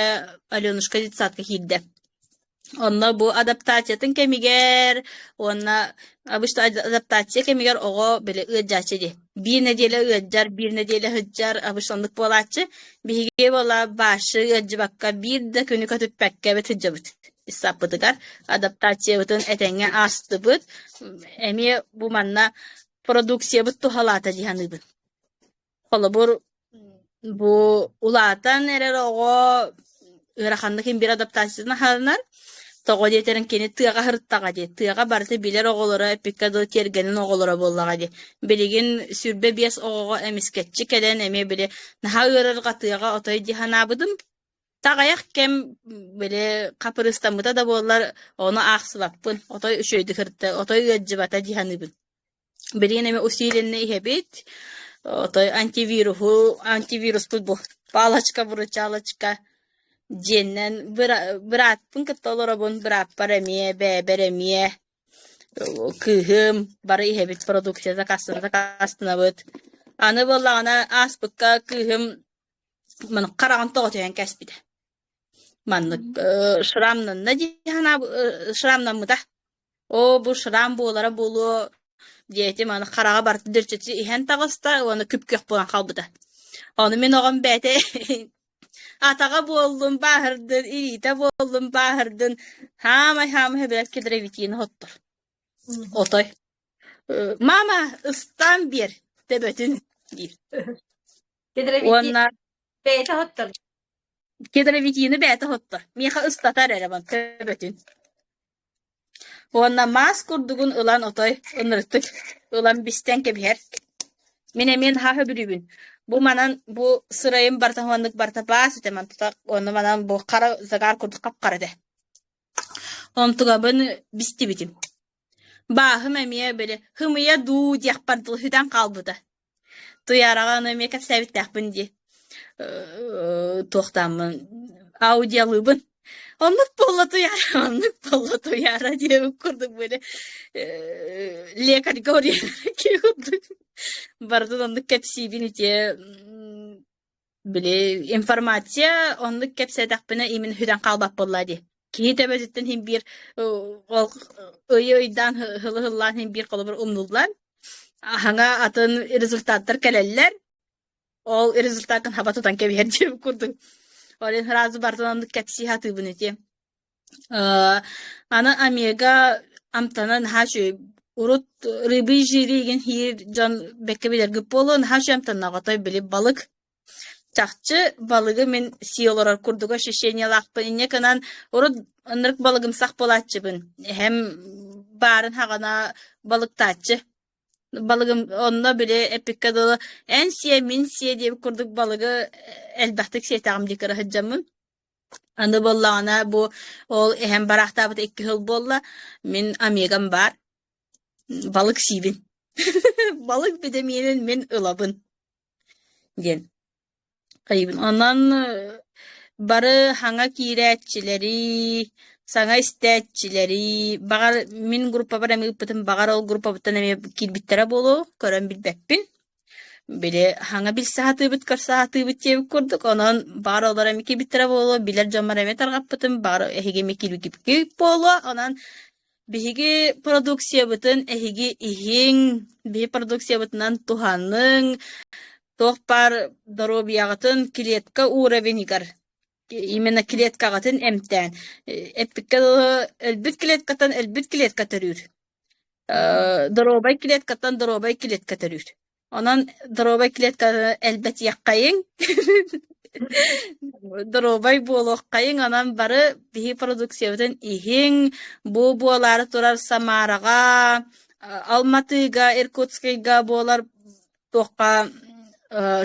Аленушка детсадка киирдэ. Онно бу адаптациятын кэмигэр уонна обычно адаптация кэмигэр оҕо били ыалдьааччы дии. Биир нэдиэлэ ыалдьар, биир нэдиэлэ сылдьар, обычно оннук буолааччы. Биһиги буола башы ыалдьыбакка биир да күнү көтүппэккэ эбит сылдьабыт. Исааппытыгар адаптациябытын этэҥҥэ аастыбыт. Эмиэ бу манна продукциябыт туһалаата дии саныыбын. Холобур, бу улаатан эрэр оҕо ыараханнык имбир адаптациятын аһарынан, тоҕо диэтэрин кини тыаҕа сырыттаҕа дии. Тыаҕа барыта билэр оҕолоро, эппиккэ дылы тиэргэнин оҕолоро буоллаҕа дии. Билигин 25 оҕоҕо эмискэччи кэлэн эмиэ били наһаа ыарырҕатыаҕа отой дии санаабытым. Таҕайах кэм били хапырыыстаммыта да буоллар, ону аахсыбаппын. Отой үчүгэйдик сырытта, отой ыалдьыбата дии саныыбын. Билигин эмэ усиленнэ иһэбит, отой антивируһу, антивируспут бу палочка-выручалочка диэннэн бырааппын кытта олоробун, бырааппар эмиэ, бэйэбэр эмиэ, кыыһым бары иһэбит продукция заказтанабыт. Аны буоллаҕына ааспыкка кыыһым хараҕын тоҕо түһэн кээспитэ. Маннык шрамнанна дии шрамнаммыта. Оо, бу шрам буолара буолуо диэтим, аны хараҕа барыта дөрчөтү иһэн таҕыста уонна күп-күөх буолан хаалбыта. Ону мин оҕом бэйэтэ атаҕа буоллун бааһырдын, илиитэ буоллун бааһырдын, хаамай-хаамай сөбүлэт кедровитины хоттор. Отой. Мама, ыстаан биэр төбөтүн диир. Кедровитин Уонна бэйэтэ хоттор. кедровитины бэйэтэ хоттор. Миэхэ ыстатар эрэ бан төбөтүн. Уонна маас курдугун ылан отой ынырыктык ылан бистэн кэбиһэр. Мин эмиэ наһаа сөбүлүүбүн. Бу манан бу сырайым барыта уоннук барыта баас этэ мантата уонна манан бу хара загар курдук хап-хара этэ. Онтугабын бистибитим. Бааһым эмиэ били хымыйа дуу диэхпэр дылы сүтэн хаалбыта. Туйаараҕа ону эмиэ кэпсээбиттээхпин дии. Туохтааммын аудиалыыбын. Оннук буолла Туйаара, оннук буолла Туйаара диэбит курдук били лекарьга киһи курдук барытын оннук кэпсиибин ити Били информация оннук кэпсээтэхпинэ именно сүтэн хаалбат буолла дии. Киһи төбөтүттэн син биир ол ыйы ыйдаан һылы һыллаан син биир холобур умнуллан аһаҥа атын результаттар кэлэллэр. Ол результатын хаба тутан кэбиһэр диэбит курдук. Ол иһин сразу барытын оннук кэпсии сатыыбын ити. Аны омега амтана наһаа үчүгэй. Урут рыбий жири игин иһиир дьон бэккэ билэргит буолуо, наһаа үчүгэй амтаннаах отой били балык. Чахчы балыгы мин сии олорор курдук ощущениелаахпын. Инньэ гынан урут ынырык балыгымсах буолааччыбын. Эһэм баарын хаҕана балыктааччы. Балыгым онно били эппиккэ дылы эн сиэ, мин сиэ диэбит курдук балыгы элбэхтик сиэтэҕим дии кыра сылдьаммын. Аны буоллаҕына бу ол эһэм бараахтаабыта 2 сыл буолла, мин омегам баар, балык сиибин. Балык битэмиинин мин ылабын диэн хайыыбын. Онон бары хаҥа киирээччилэри, саҥа истээччилэри, баҕар мин группабар эмиэ ыыппытым, баҕар ол группабыттан эмиэ киирбиттэрэ буолуо, көрөн билбэппин. Били хаҥа билсэ сатыыбыт, көрсө сатыыбыт диэбит курдук, онон баҕар олор эмиэ киирбиттэрэ буолуо, билэр дьоммор эмиэ тарҕаппытым, баҕар эһиги эмиэ киирбиккит буолуо, онон биһиги продукциябытын эһиги иһиҥ, биһи продукциябытынан туһаныҥ, туох баар доруобуйаҕытын клетка уровеньгар именно клеткаҕытын эмтээн, эппиккэ дылы өлбүт клеткаттан өлбүт клетка төрүүр. Доруобай клеткаттан доруобай клетка төрүүр. Онон доруобай клетканы элбэтиэххэйиҥ, доруобай буолуоххайыҥ, онон бары биһи продукциябытын иһиҥ, бу буолаары турар Самараҕа, Алматыга, Иркутскайга буолар туохха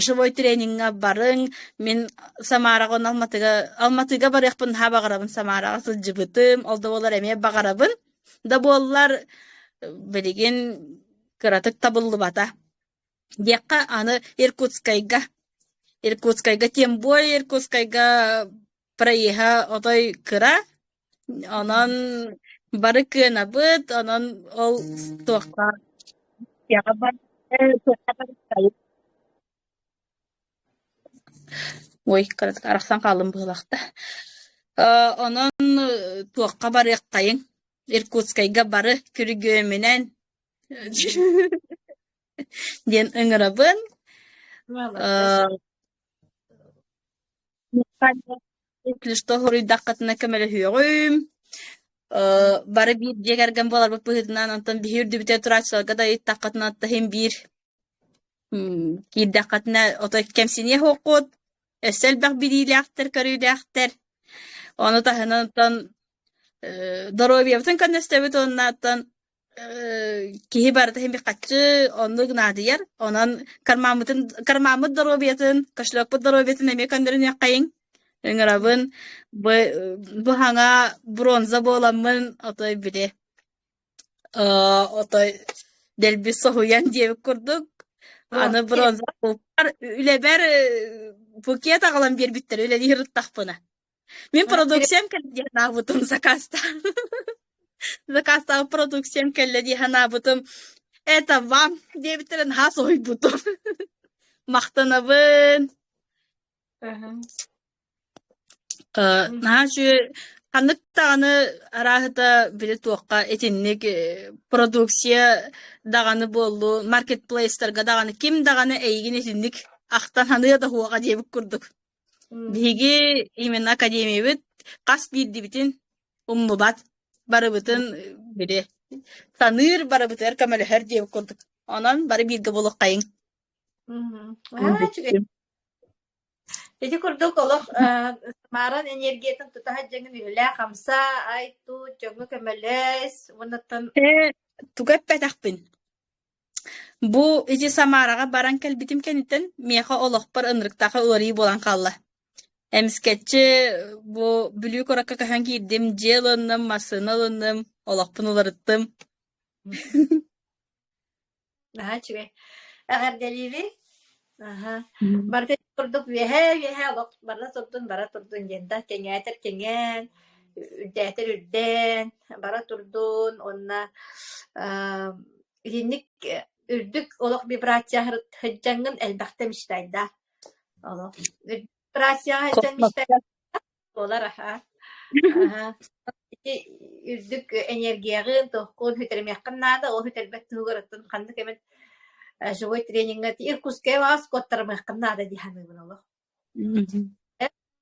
живой трениҥҥа барыҥ. Мин Самараҕа уонна Алматыга Алматыга барыахпын наһаа баҕарабын, Самараҕа сылдьыбытым, ол да буоллар эмиэ баҕарабын. Да буоллар билигин кыратык табыллыбата. Диэххэ аны Иркутскайга Иркутскайга тем более Иркутскайга проеһа отой кыра, онон бары кыанабыт, онон ол туохха Ой, кыратык арахсан хааллым быһыылаах да. Онон туохха барыаххайыҥ? Иркутскайга бары күргүөмүнэн диэн ыҥырабын. Молодец. Если что хоруйдаххытына көмөлөһүөҕүм. Бары биир дьиэ кэргэн буоларбыт быһыытынан, онтон биһи үрдүбүтүгэр турааччыларга да ыйыттаххытына, иһин биир киирдэххитинэ отой кэмсиниэ суоххут, өссө элбэх билиилээхтэр, көрүүлээхтэр. Ону таһынан оттон доруобуйабытын көннөстөбүт уонна оттон киһи барыта иһин хаччы оннук наадыйар. Онон кармаммытын кармаммыт доруобуйатын, кошелекпут доруобуйатын эмиэ көннөрүнүөххэйиҥ. Ыҥырабын бу бу хаҥа бронза буоламмын отой били отой дэлби соһуйан диэбит курдук аны бронза үлэбэр букет аҕалан биэрбиттэр үлэлии сырыттахпына. Мин продукциям кэллэ дии санаабытым заказтаан. Заказтаабыт продукциям кэллэ дии санаабытым. Это вам диэбиттэрин наһаа соһуйбутум. Махтанабын. Наһаа үчүгэй ханнык даҕаны арааһыта били туохха итинник продукция даҕаны буоллун, маркетплейстарга даҕаны ким даҕаны эйигин итинник ахтан саныа да суоҕа диэбит курдук. Биһиги именно академиябыт хас биирдибитин умнубат, барыбытын били саныыр, барыбытыгар көмөлөһөр диэбит курдук. Онон бары бииргэ буолуоххайыҥ. Аа, үчүгэй. Ити курдук олох Самаран энергиятын тута сылдьаҥҥын үлэлээ-хамсаа, ай-тут, дьоҥҥо көмөлөс уоннаттан Ээ, тугу эппэтэхпин. Бу ити Самараҕа баран кэлбитим кэнниттэн миэхэ олохпор ынырыктаах уларыйыы буолан хаалла. Эмискэччи бу Бүлүү куоракка көһөн киирдим, дьиэ ылынным, массыына ылынным, олохпун уларыттым. Наһаа үчүгэй. Эҕэрдэлиибин. Аһа. Барыта курдук үөһээ-үөһээ олох бара турдун, бара турдун диэн да кэҥээтэр кэҥээн, үрдээтэр үрдээн, бара турдун уонна аа итинник үрдүк олох вибрация сылдьаҥҥын элбэхтэ мечтайдаа. Олох вибрацияҕа сылдьан мечтай Буолар аһаа. Аһаа. Ити үрдүк энергияҕын, туоххун сүтэримиэххин наада, ол сүтэрбэт туһугар оттон ханнык эмит живой трениҥҥэ Иркутскайга баҕас куоттарымыаххын наада дии саныыбын олох.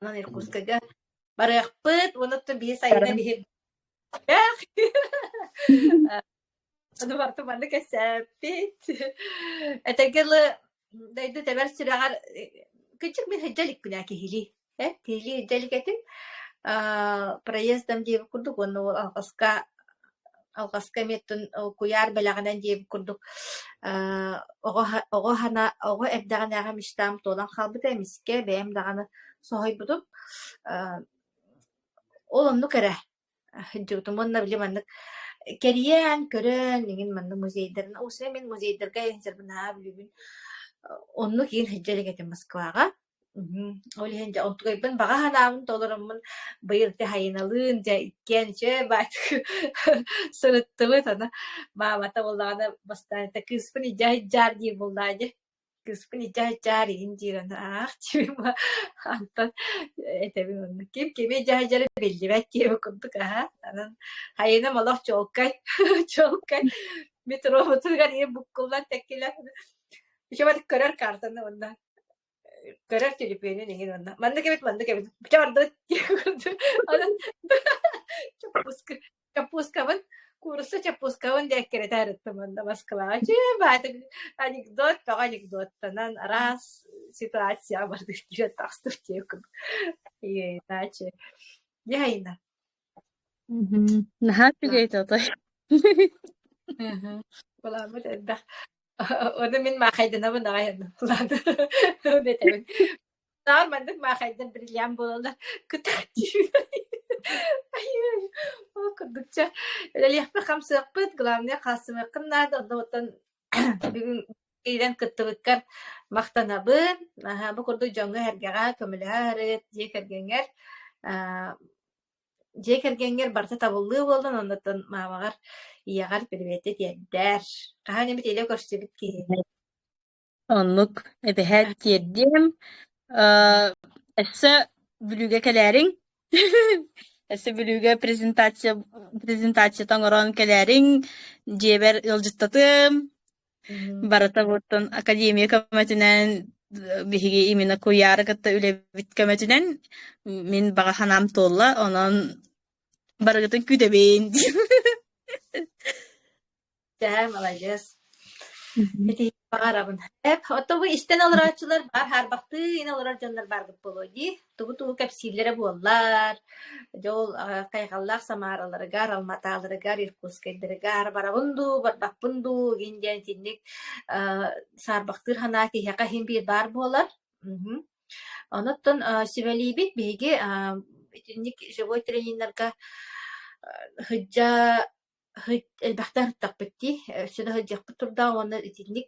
Онон Иркутскайга барыахпыт, уонна оттон биһи сайына биһи Ону барыта маннык кэпсээппит. Этэргэ дылы, дойду тэбэр сүрэҕэр кырдьык мин сылдьа иликпин ээ киһилии. Э, киһилии сылдьа илик этим. Аа, проездом диэбит курдук уонна ол алҕаска алҕаска эмиэ оттон куйаар бэлэҕинэн диэбит курдук аа, оҕо оҕо санаа оҕо эрдэҕинээҕи мечтам туолан хаалбыта эмискэ бэйэм даҕаны соһуйбутум. Аа, ол оннук эрэ Сылдьыбытым уонна били маннык кэрийэн, көрөн эҥин маннык музейдарын уусуйа мин музейдарга сылдьарбын наһаа бүлүүбүн. Оннук иин сылдьа илик этим Москваҕа. Ол иһин дьэ онтукайбын баҕа санаабын толороммун быйыл дьэ Хайыналыын дьэ иккиэн үчүгэй баайдык сырыттыбыт. Аны маамата буоллаҕына бастаан этэ кыыспын илдьэ сылдьаар диир буоллаҕа дии. Кыыспын илдьэ сылдьаар игин диир аны аах диибин антон этэбин онно ким кими илдьэ сылдьара биллибэт диэбит курдук аһа анан хайыным олох чуолкай чуолкай метробутугар ийэ буккуллан тэккилэр үчүгэй көрөр картаны уонна көрөр төлөпүөнүн иһин уонна маннык эбит маннык эбит чэ бардыбыт диэх курдук онон чоппуска Чоппуускабын, куурусса чоппуускабын диэн эккирэтэ сырыттым уонна Москваҕа дьиэ баатык анекдот бөҕө анекдоттанан араас ситуация бардык киирэн тахсыбыт диэккин иначе дьайна Наһаа үчүгэй отой. Былааммыт элбэх. Ону мин маахайданабын аҕай ладно этэбин. Наар маннык маахайдар бриллиант буолаллар. Кытаат Ол курдукча үлэлиэхпит-хамсыахпыт, главное хаалсымыаххын наада. Онно оттон бүгүн киирэн кыттыбыккар махтанабын. Аһа, бу курдук дьоҥҥо-сэргэҕэ көмөлөһө сырыт, дьиэ кэргэҥҥэр аа дьиэ кэргэҥҥэр барыта табыллыы буоллун, оннуттан маамаҕар, ийэҕэр приветтэ тиэрдээр. Хаһан эмит илэ көрсүбүт киһи. Оннук эбэһээт тиэрдиэм. Э, өссө Бүлүүгэ кэлээриҥ. Өссө Бүлүүгэ презентация презентацията оҥорон кэлээриҥ. Дьиэбэр ыалдьыттатыам. Барыта буоттан академия көмөтүнэн биһиги именно куйаары кытта үлэбит көмөтүнэн мин баҕа санаам туолла. Онон барыгытын күүтэбин. Дьэ, маладьыас. Ити баҕарабын. Эп, оттон бу истэн олорооччулар баар хаарбахтыы иҥэн олорор дьоннор бааргыт буолуо дии. Тугу-тугу кэпсииллэрэ буоллар. Дьэ ол хайҕаллаах Самараларыгар, Алматаларыгар, Иркутскайдарыгар барабын дуу, барбаппын дуу игин диэн итинник саарбахтыыр санаа киһиэхэ иһин биир баар буолар. Онуттан сүбэлиибит биһиги итинник живой трениннэргэ сылдьа Элбэхтэ ыһыктахпыт дии, өссө да сылдьыахпыт турдаҕа уонна итинник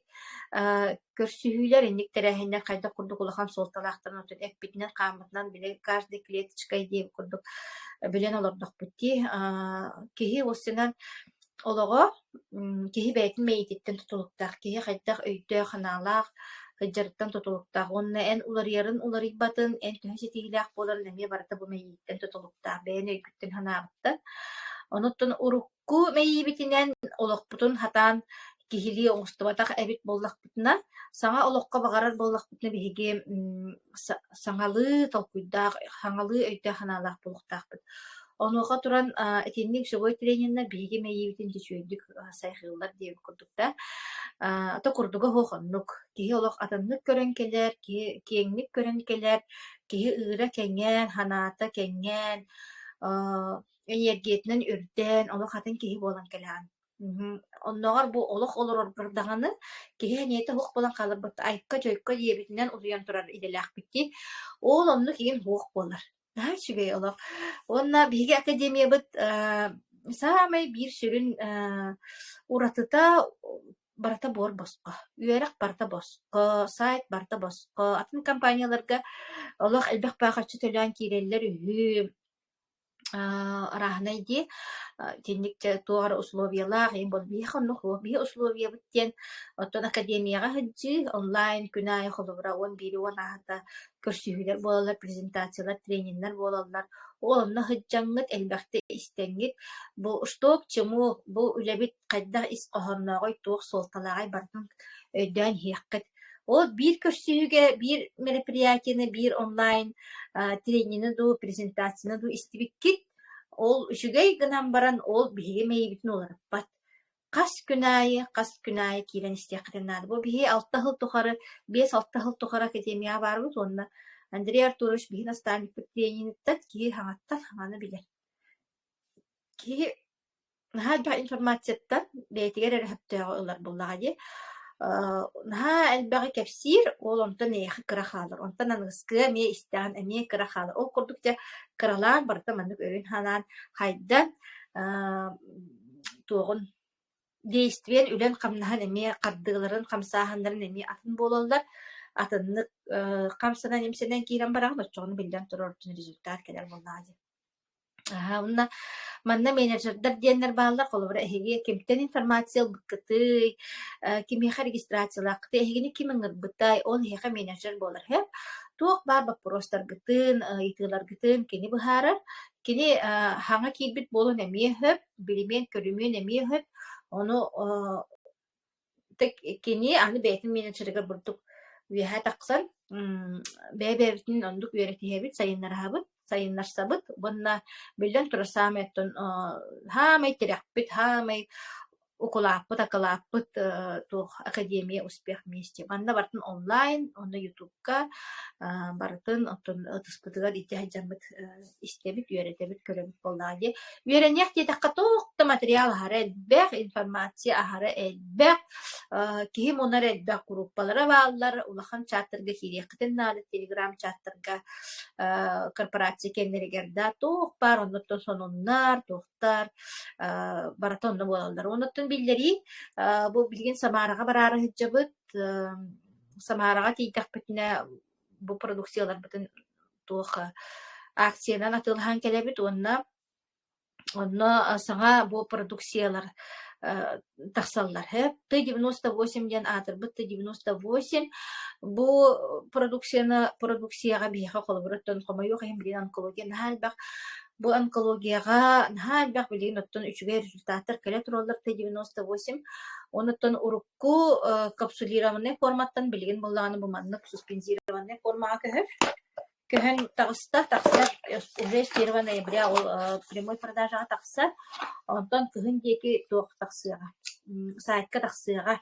көрсүһүүлэр, инник тэрээһиннэр хайдах курдук улахан суолталаахтарын оттон эппитинэн-хааммытынан били каждой клеточкой диэбит курдук билэн олордохпут дии. Киһи уопсайынан олоҕо киһи бэйэтин мэйиититтэн тутулуктаах, киһи хайдах өйдөөх-санаалаах сылдьарыттан тутулуктаах уонна эн уларыйарын уларыйбатын, эн төһө ситиһиилээх буоларын эмиэ барыта бу мэйииттэн тутулуктаах, бэйэн өйгүттэн-санааҕыттан. Онуттан урукку мэйиибитинэн олохпутун сатаан киһилии оҥостубатах эбит буоллахпытына, саҥа олоххо баҕарар буоллахпытына биһиги саҥалыы толкуйдаах, саҥалыы өйдөөх-санаалаах буолуохтаахпыт. Онуоха туран итинник живой трениннэр биһиги мэйиибитин үчүгэйдик сайҕыыллар диэбит курдук да. То курдуга суох оннук. Киһи олох атыннык көрөн кэлэр, киһи киэҥник көрөн кэлэр, киһи ыыра кэҥээн, санаата кэҥээн, эниэргийэтинэн үрдээн, олох атын киһи буолан кэлэҕин. Оннооҕор бу олох олороргор даҕаны киһи эниэтэ суох буолан хааларбыт айка-дьойко диэбитинэн утуйан турар идэлээхпит дии. Ол оннук игин суох буолар. Наһаа үчүгэй олох. Уонна биһиги академиябыт саамай биир сүрүн уратыта барыта буор босхо. Үөрэх барыта босхо, сайт барыта босхо. Атын компанияларга олох элбэх баахаччы төлөөн киирэллэр үһү. Арааһынай дии, итинник дьэ туох эрэ условиялаах иһин буолла. Биһиэхэ оннук суох. Биһи условиябыт диэн оттон академияҕа сылдьыы онлайн күн аайы холобура 11 уон ааһыта көрсүһүүлэр буолаллар, презентациялар, трениннэр буолаллар. Ол онно сылдьаҥҥыт, элбэхтэ истэҥҥит бу что к чему, бу үлэбит хайдах ис хоһооннооҕуй, туох суолталааҕый барытын өйдөөн иһиэххит. Ол биир көрсүһүүгэ, биир мероприятиены, биир онлайн тренини дуу, презентацияны дуу истибиккит. Ол үчүгэй гынан баран, ол биһиги мэйиибитин уларыппат. Хас күн аайы, хас күн аайы киирэн истиэххитин наада. Бу биһи 6 сыл тухары, 5-6 сыл тухары академияҕа баарбыт уонна Андрей Артурович биһи наставникпыт трениниттэн киһи хаҥаттан хаҥаны билэр. Киһи Наһаа элбэх информацияттан бэйэтигэр эрэ сөптөөҕү ылар буоллаҕа дии. Наһаа элбэҕи кэпсиир, ол онтон эйиэхэ кыра хаалар. Онтон аныгыскыга эмиэ истэҕин, эмиэ кыра хаалар. Ол курдук дьэ кыралаан барыта маннык өйүн-санаан хайдан туоҕун действиен үлэн-хамнаһын эмиэ хардыыларын, хамсааһыннарын эмиэ атын буолаллар. Атыннык хамсанан-имсэнэн киирэн бараҕын, оччоҕуна биллэн турар оттон результат кэлэр буоллаҕа дии. Аһа, уонна манна менеджердэр диэннэр бааллар, холобура, эһиги кимтэн информация ылбыккытый, кимиэхэ регистрациялааххытый, эһигини ким ыҥырбытай, ол эһиэхэ менеджер буолар үһү. Туох баар боппуруостаргытын, ыйытыыларгытын кини быһаарар. Кини хаҥа киирбит буолуон эмиэ сөп, билимиэн-көрүмүөн эмиэ сөп. Ону Кини аны бэйэтин менеджеригэр бурдук үөһэ тахсан бэйэ-бэйэбитин оннук үөрэтиһэбит, сайыннараһабыт, сайыннарсабыт уонна биллэн турар саамай оттон саамай тирэхпит, саамай укулааппыт, акылааппыт туох Академия успех вместе. Манна барытын онлайн, онно Ютубка барытын оттон ытыспытыгар илдьэ сылдьаммыт истэбит, үөрэтэбит, көрөбүт буоллаҕа дии. Үөрэниэх диэтэххэ туох да материал аһара элбэх, информация аһара элбэх, киһи мунар элбэх группалара бааллар, улахан чаттарга киириэххитин наада, телеграм-чаттарга, корпорация кэннэригэр да туох баар оннуттан сонуннар, туохтар барыта онно буолаллар. Оннуттан биллэрии, бу билигин Самараҕа бараары сылдьабыт, Самараҕа тиийдэхпитинэ бу продукцияларбытын туох акциянан атыылаһан кэлэбит уонна онно саҥа бу продукциялар тахсаллар. Т-98 диэн аатырбыт Т-98 бу продукцияны продукцияҕа биһиэхэ холобур оттон хомойуох иһин билигин онкология наһаа элбэх. Бу онкологияҕа наһаа элбэх билигин оттон үчүгэй результаттар кэлэ тураллар Т-98. Онуттан урукку капсулированнай форматтан билигин буоллаҕына бу маннык суспензированнай формаҕа көһөр. Көһөн таҕыста, тахсар уже с 1 ноября ол прямой продажаҕа тахсар. Онтон кыһын диэки туох тахсыаҕа, сайтка тахсыаҕа.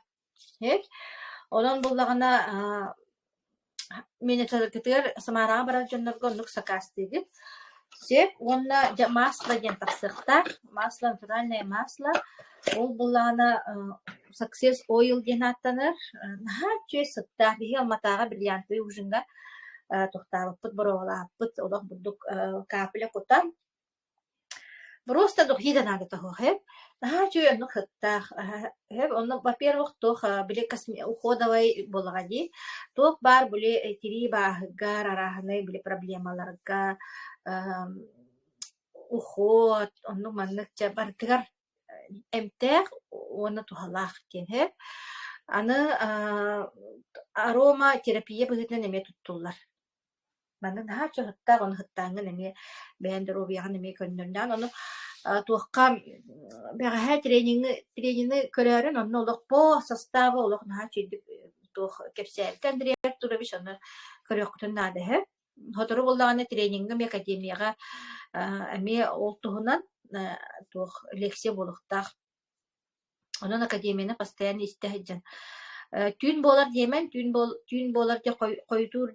Онон буллаҕына менеджергытыгар Самараҕа барар дьоннорго оннук сакаастыыгыт. Сөп уонна дьэ масло диэн тахсыахтаах. Масло натуральное масло. Ол буоллаҕына Success Oil диэн ааттанар. Наһаа үчүгэй сыттаах. Биһиги Алматаҕа бриллиантовый ужиҥҥа тохтообуппут, боруобалаабыппыт. Олох бурдук капля кутан Просто духи да наада тоһуох ээ. Наһаа үчүгэй оннук сыттаах. Ээ онно во-первых туох били уходовай буоллаҕа дии. Туох баар били тирии бааһыгар, арааһынай били проблемаларга уход оннук маннык дьэ барытыгар эмтээх уонна туһалаах диэн ээ. Аны арома терапия быһыытынан эмиэ туттуллар. Манна наһаа чуһуттаах, ону сыттааҥҥын эмиэ бэйэҥ доруобуйаҕын эмиэ көннөрүнэҕин. Ону туохха бэҕэһээ тренинги тренини көрөөрүн онно олох по составу олох наһаа үчүгэйдик туох кэпсээбитэ Андрей Артурович, ону көрүөххүтүн наада үһү. Сотору буоллаҕына тренингэ эмиэ академияҕа эмиэ ол туһунан туох лекция буолуохтаах. Онон академияны постоянно истэ сылдьан. Түүн буолар диэмэн, түүн буолар дьэ хойутуур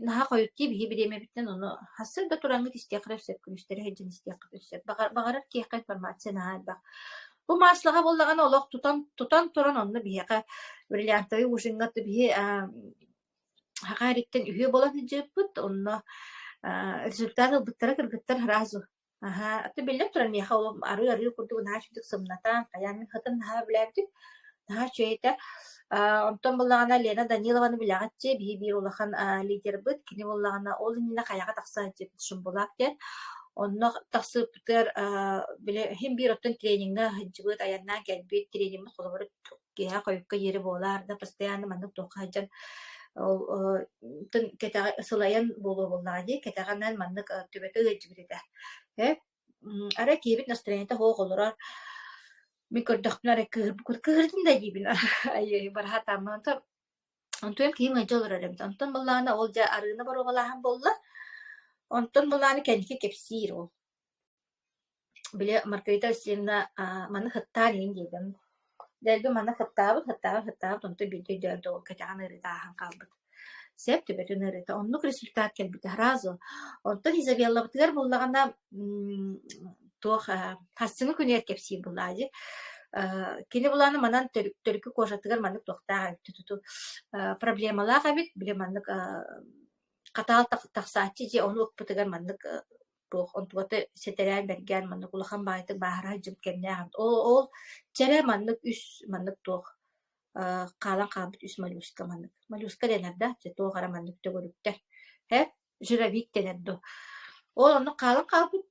наһаа хойут дии биһи бириэмэбиттэн ону сарсыарда тураҥҥыт истиэххэ эрэ сөп, күнүстэри сылдьан истиэххэ сөп. Баҕарар киһиэхэ информация наһаа элбэх. Бу мааслаҕа буоллаҕына олох тутан туран онно биһиэхэ бриллиантовый ужиҥҥа биһи Саха эриттэн үһүө буолан сылдьыбыппыт, онно результат ылбыттара кыргыттар сразу Аһаа, аты биллэн турар миэхэ ол арыы-арыы курдук наһаа үчүгдүк сымнатан, хайаан мин хатын наһаа сөбүлээбитим, наһаа үчүгэй этэ. Онтон буоллаҕына Лена Данилованы билэҕит дии, биһи биир улахан лидербыт, кини буоллаҕына ол иннинэ хайаҕа тахса сылдьыбыт Шумбулак диэн. Онно тахсыбыппытыгар били иһин биир оттон трениҥҥэ сылдьыбыт, айаннаан кэлбит, трениҥмит холобура киэһэ хойукка диэри буолаар да постоянно маннык туохха сылдьан ол кэтэҕэ сылайан буолуо буоллаҕа дии кэтэҕинэн маннык төбөтө ыалдьыбыт этэ э арай киһибит настроениета суох олорор мин көрдөхпүнэ арай кыыһырдым да диибин бараһаатааммын онтуйам киһим ыалдьа олорор эбит онтон буоллаҕына ол дьэ арыыны боруобалааһын буолла онтон буоллаҕына кэнники кэпсиир ол Били Маргарита Васильевна маны сыттаан иһин диэтим. Дэлби манна сыттаабыт, сыттаабыт, сыттаабыт, онтон биирдэ өйдөөн да ол кэтэҕин ыарыыта ааһан хаалбыт. Сөп төбөтүн ыарыыта. Оннук результат кэлбитэ сразу. Онтон Изабеллабытыгар буоллаҕына туох хассыҥҥы күнүгэр кэпсиир буоллаа дии. Кини булааны манан төрүкү кожатыгар маннык туохтаах эбит туту проблемалаах эбит. Били маннык хатаал тахсааччы дьиэ ону ыкпытыгар маннык туох онтугата сэтэрээн бэргээн маннык улахан баайытык бааһыра сылдьыбыт кэмнээх ол чэрэ маннык үс маннык туох хаалан хаалбыт үс моллюска маннык моллюска дэнэр да дьэ туох эрэ маннык төгүрүктэр һэ жировик дэнэр дуо ол оннук хаалан хаалбыт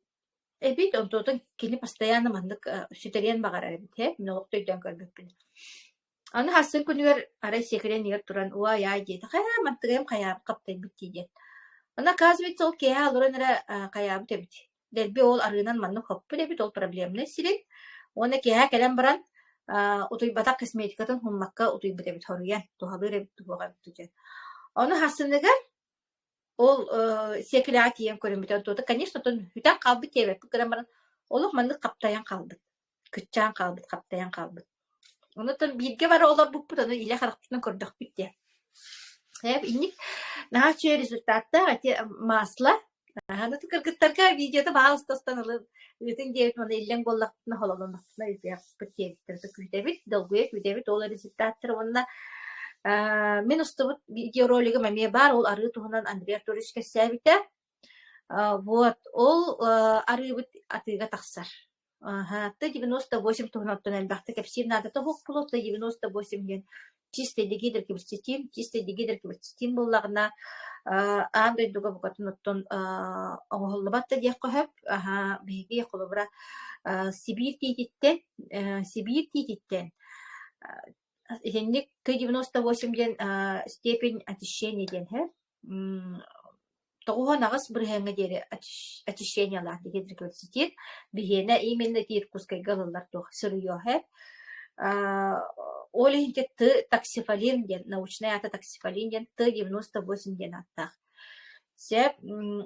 эбит онтуотун кини постоянно маннык сүтэриэн баҕарар эбит һэ мин олох да өйдөөн көрбүппүн Аны сарсын күнүгэр арай сиэкилэ иннигэр туран уай-аай диэтэ, хайаа мантыгайым хайаабыт хаптайбыт дии диэн. Аны оказывается ол киэһэ олорон эрэ хайаабыт эбит. Дэлби ол арыынан маннык хоппут эбит, ол проблемнай сирин. Уонна киэһэ кэлэн баран утуйбатах косметикатын хуммакка утуйбут эбит, хоруйан, туһалыыр эбит, туһуох эбит диэн. Ону сарсыныгар ол сиэкилэҕэ тиийэн көрүммүтэ, онтуота, конечно, оттон бүтэн хаалбыт диэбэппит гынан баран, олох маннык хаптайан хаалбыт. Кыччаан хаалбыт, хаптайан хаалбыт. Онтон бииргэ бара олорбуппут, ону илэ харахпытынан көрдөхпүт диэн. Инник наһаа үчүгэй результаттаах ити масло. Аны кыргыттарга видеота баҕалыстастан ылын ыытын диэбит уонна иллэҥ буоллахпытына хололоннохпутуна ыытыахпыт диэбиттэр күүтэбит, долгуйа күүтэбит ол результаттары уонна мин устубут видеоролигым эмиэ баар, ол арыы туһунан Андрей Артурович кэпсээбитэ. Вот ол арыыбыт атыыга тахсар. Аһа, Т-98 туһунан оттон элбэхтик кэпсиир наадата суох буолуо. Т-98 диэн чистый дигидрокверцетин, чистый дигидрокверцетин буоллаҕына аан дойдуга букатын оттон оҥоһуллубат да диэххэ сөп. Аһа, биһиги холобура Сибиир тиититтэн, Сибиир тиититтэн итинник Т-98 диэн степень очищения диэн һэ 98 бырыһыаҥҥа диэри очищениелаах дигидрокверцетин биһиэнэ именно ити Иркутскайга ылыллар туох сырьеһэ ол иһин Т таксифолин диэн научнай аата таксифолин диэн Т-98 диэн ааттаах. Сөп.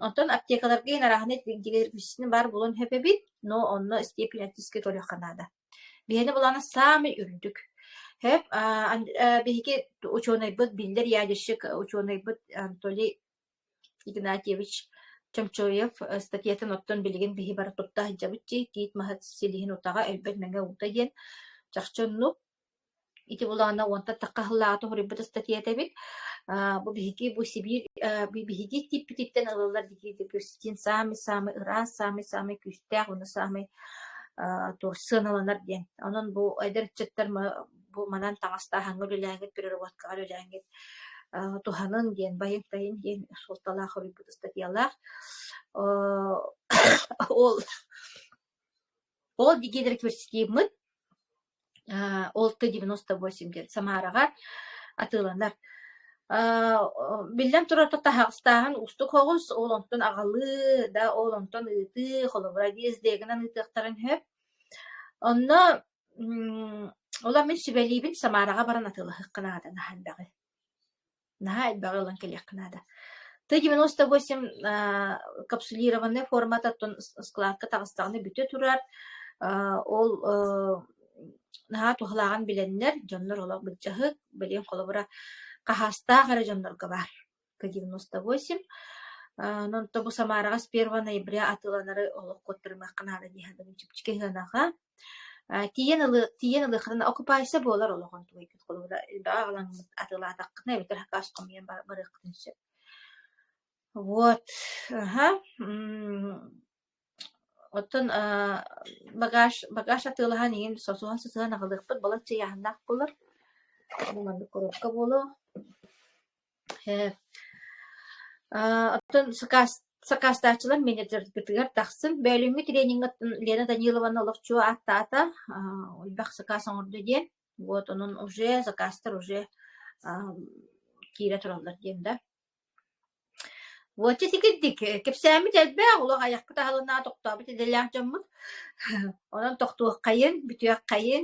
Онтон аптекаларга иһин арааһынай дигидрокверцетин баар буолуон сөп эбит, но онно степень очистки көрүөххэ наада. Биһиэнэ былаана саамай үрдүк. Сөп. Биһиги учуонайбыт, биллэр ядерщик учуонайбыт Анатолий Игнатьевич Чомчоев статьятын оттон билигин биһи бары тутта сылдьабыт дии, тиит маһы силиһин утаҕа өлбөт мэҥэ уута диэн. Чахчы оннук. Ити булаана уонтан тахха сыллааҕыта суруйбут ыстатыйата эбит. Бу биһиги бу Сибиир биһиги тииппититтэн ылыллар дикиитин саамай-саамай ыраас, саамай-саамай күүстээх уонна саамай туох сыаналанар диэн. Онон бу эдэр ыччаттар бу манан таҥастааһыҥҥа үлэлээҥҥит, переработкаҕа үлэлээҥҥит туһанын диэн, байын-тайын диэн суолталаах суруйбут ыстатыйалаах. Ол ол дигидрокверцетиммыт ол Т-98 диэн Самараҕа атыыланар. Биллэн турар, таһаҕастааһын уустук соҕус, ол онтон аҕалыы да, ол онтон ыытыы, холобура, ДСД-гынан ыытыахтарын сөп. Онно Улам мин сүбэлиибин Самараҕа баран атыылаһыахха наада наһаа элбэҕи. Наһаа элбэҕи ылан кэлиэххэ наада. Т-98 капсулированнай формата оттон складка таҕыстаҕына бүтэ турар. Ол наһаа туһалааҕын билэннэр, дьоннор олох былдьаһык, билигин холобура хаһаастаах эрэ дьоннорго баар. К-98. Онон бу Самараҕа с 1 ноября атыыланары олох куоттарымыахха наада дии саныыбын чэпчэки сыанаҕа. Тиийэн ылы тиийэн ылыаххытына окупайса буолар олоҕун тугуйгут холобура элбэҕи аҕалаҥҥыт атыылаатаххытына эбэтэр хакаас хомуйан барыаххытын сөп. Вот, аха, Оттон багаж багаж атыылаһан иһин сосуһан-сосуһан аҕалыахпыт балачча ыйааһыннаах буолар. Бу маннык коробка буолуо. Оттон сакаас сакаастааччылар менеджербытыгар тахсын. Бөөлүүҥҥү трениҥҥэ Лена Данилованы олох чуо ааттаата, элбэх сакаас оҥордо диэн. Вот онон уже заказтар уже киирэ тураллар диэн да. Уоча сикирдик, кэпсээммит элбэх, олох айахпыт аһылынна тохтообут идэлээх дьоммут. Онон тохтуоххайын, бүтүөххэйин,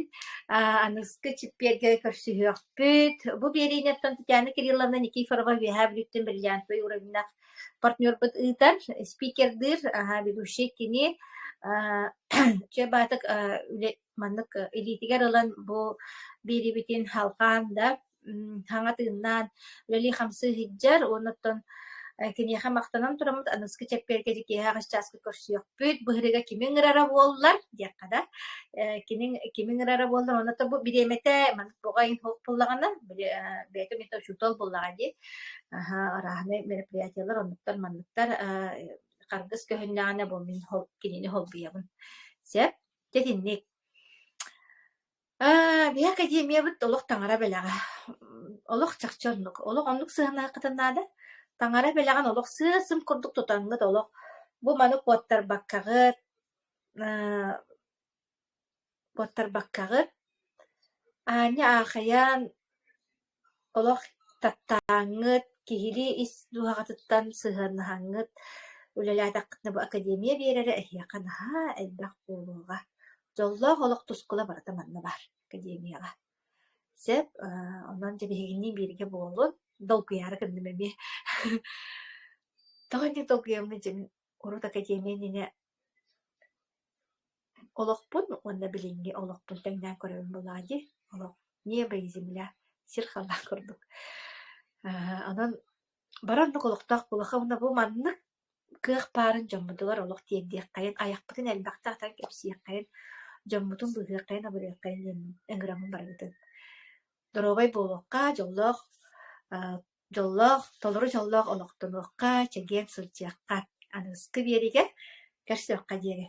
аныгыскы чиппиэргэ көрсүһүөхпүт. Бу биэриинэттэн Татьяна Кирилловна Никифорова Үөһээ Бүлүүттэн бриллиантовай уровеннаах партнербут ыытар, спикердыыр, ведущий кини. Чэ баатык үлэ маннык илиитигэр ылан бу биэриибитин халҕаан да хаҥа тыыннаан үлэлии-хамсыы сылдьар уонна оттон киниэхэ махтанан тураммыт аныгыскы чэппиэргэ киэһэ аҕыс чааска көрсүөхпүт быһырыга кими ыҥырара буоллар диэххэ да кини кими ыҥырара буоллар онно бу бириэмэтэ маннык буҕа суох буоллаҕына били бэйэтэ эмиэ учуутал буоллаҕа дии арааһынай мероприятиелар оннуктар манныктар харгыс көһүннэҕинэ бу мин кинини холбуйабын сөп дьэ итинник Биһи академиябыт олох таҥара бэлэҕэ. Олох чахчы оннук. Олох оннук сыһыаннаһыаххытын наада. Таҥара бэлэҕин олох сыа-сым курдук тутаҥҥыт олох бу маны куоттарбаккаҕыт, куоттарбаккаҕыт, аанньа аахайан Олох таптааҥҥыт, киһилии ис дууһаҕытыттан сыһыаннаһаҥҥыт үлэлээтэххитинэ бу академия биэрэрэ эһиэхэ наһаа элбэх буолуоҕа. Дьоллоох олох тускула барыта манна баар академияҕа. Сөп, онон дьэ биһигинниин бииргэ буолун, долгуйаары гынным эмиэ. Тоҕо инник долгуйаммын дьэ мин урут академия иннинэ Олохпун уонна билиҥҥи олохпун тэҥнээн көрөбүн буоллаҕа дии, олох небо и земля, сир халлаан курдук. Онон бары оннук олохтоох буолуохха уонна бу маннык кыах баарын дьоммутугар олох тиэрдиэххэйин, айахпытын элбэхтэ атан кэпсиэххэйин, дьоммутун быыһыаххайын, абырыаххайын диэн ыҥыраммын барыбытын. Доруобай буолуохха, дьоллоох Дьоллоох, толору дьоллоох олохтонуохха, чэгиэн сылдьыахха, аныгыскы биэриигэ көрсүөххэ диэри.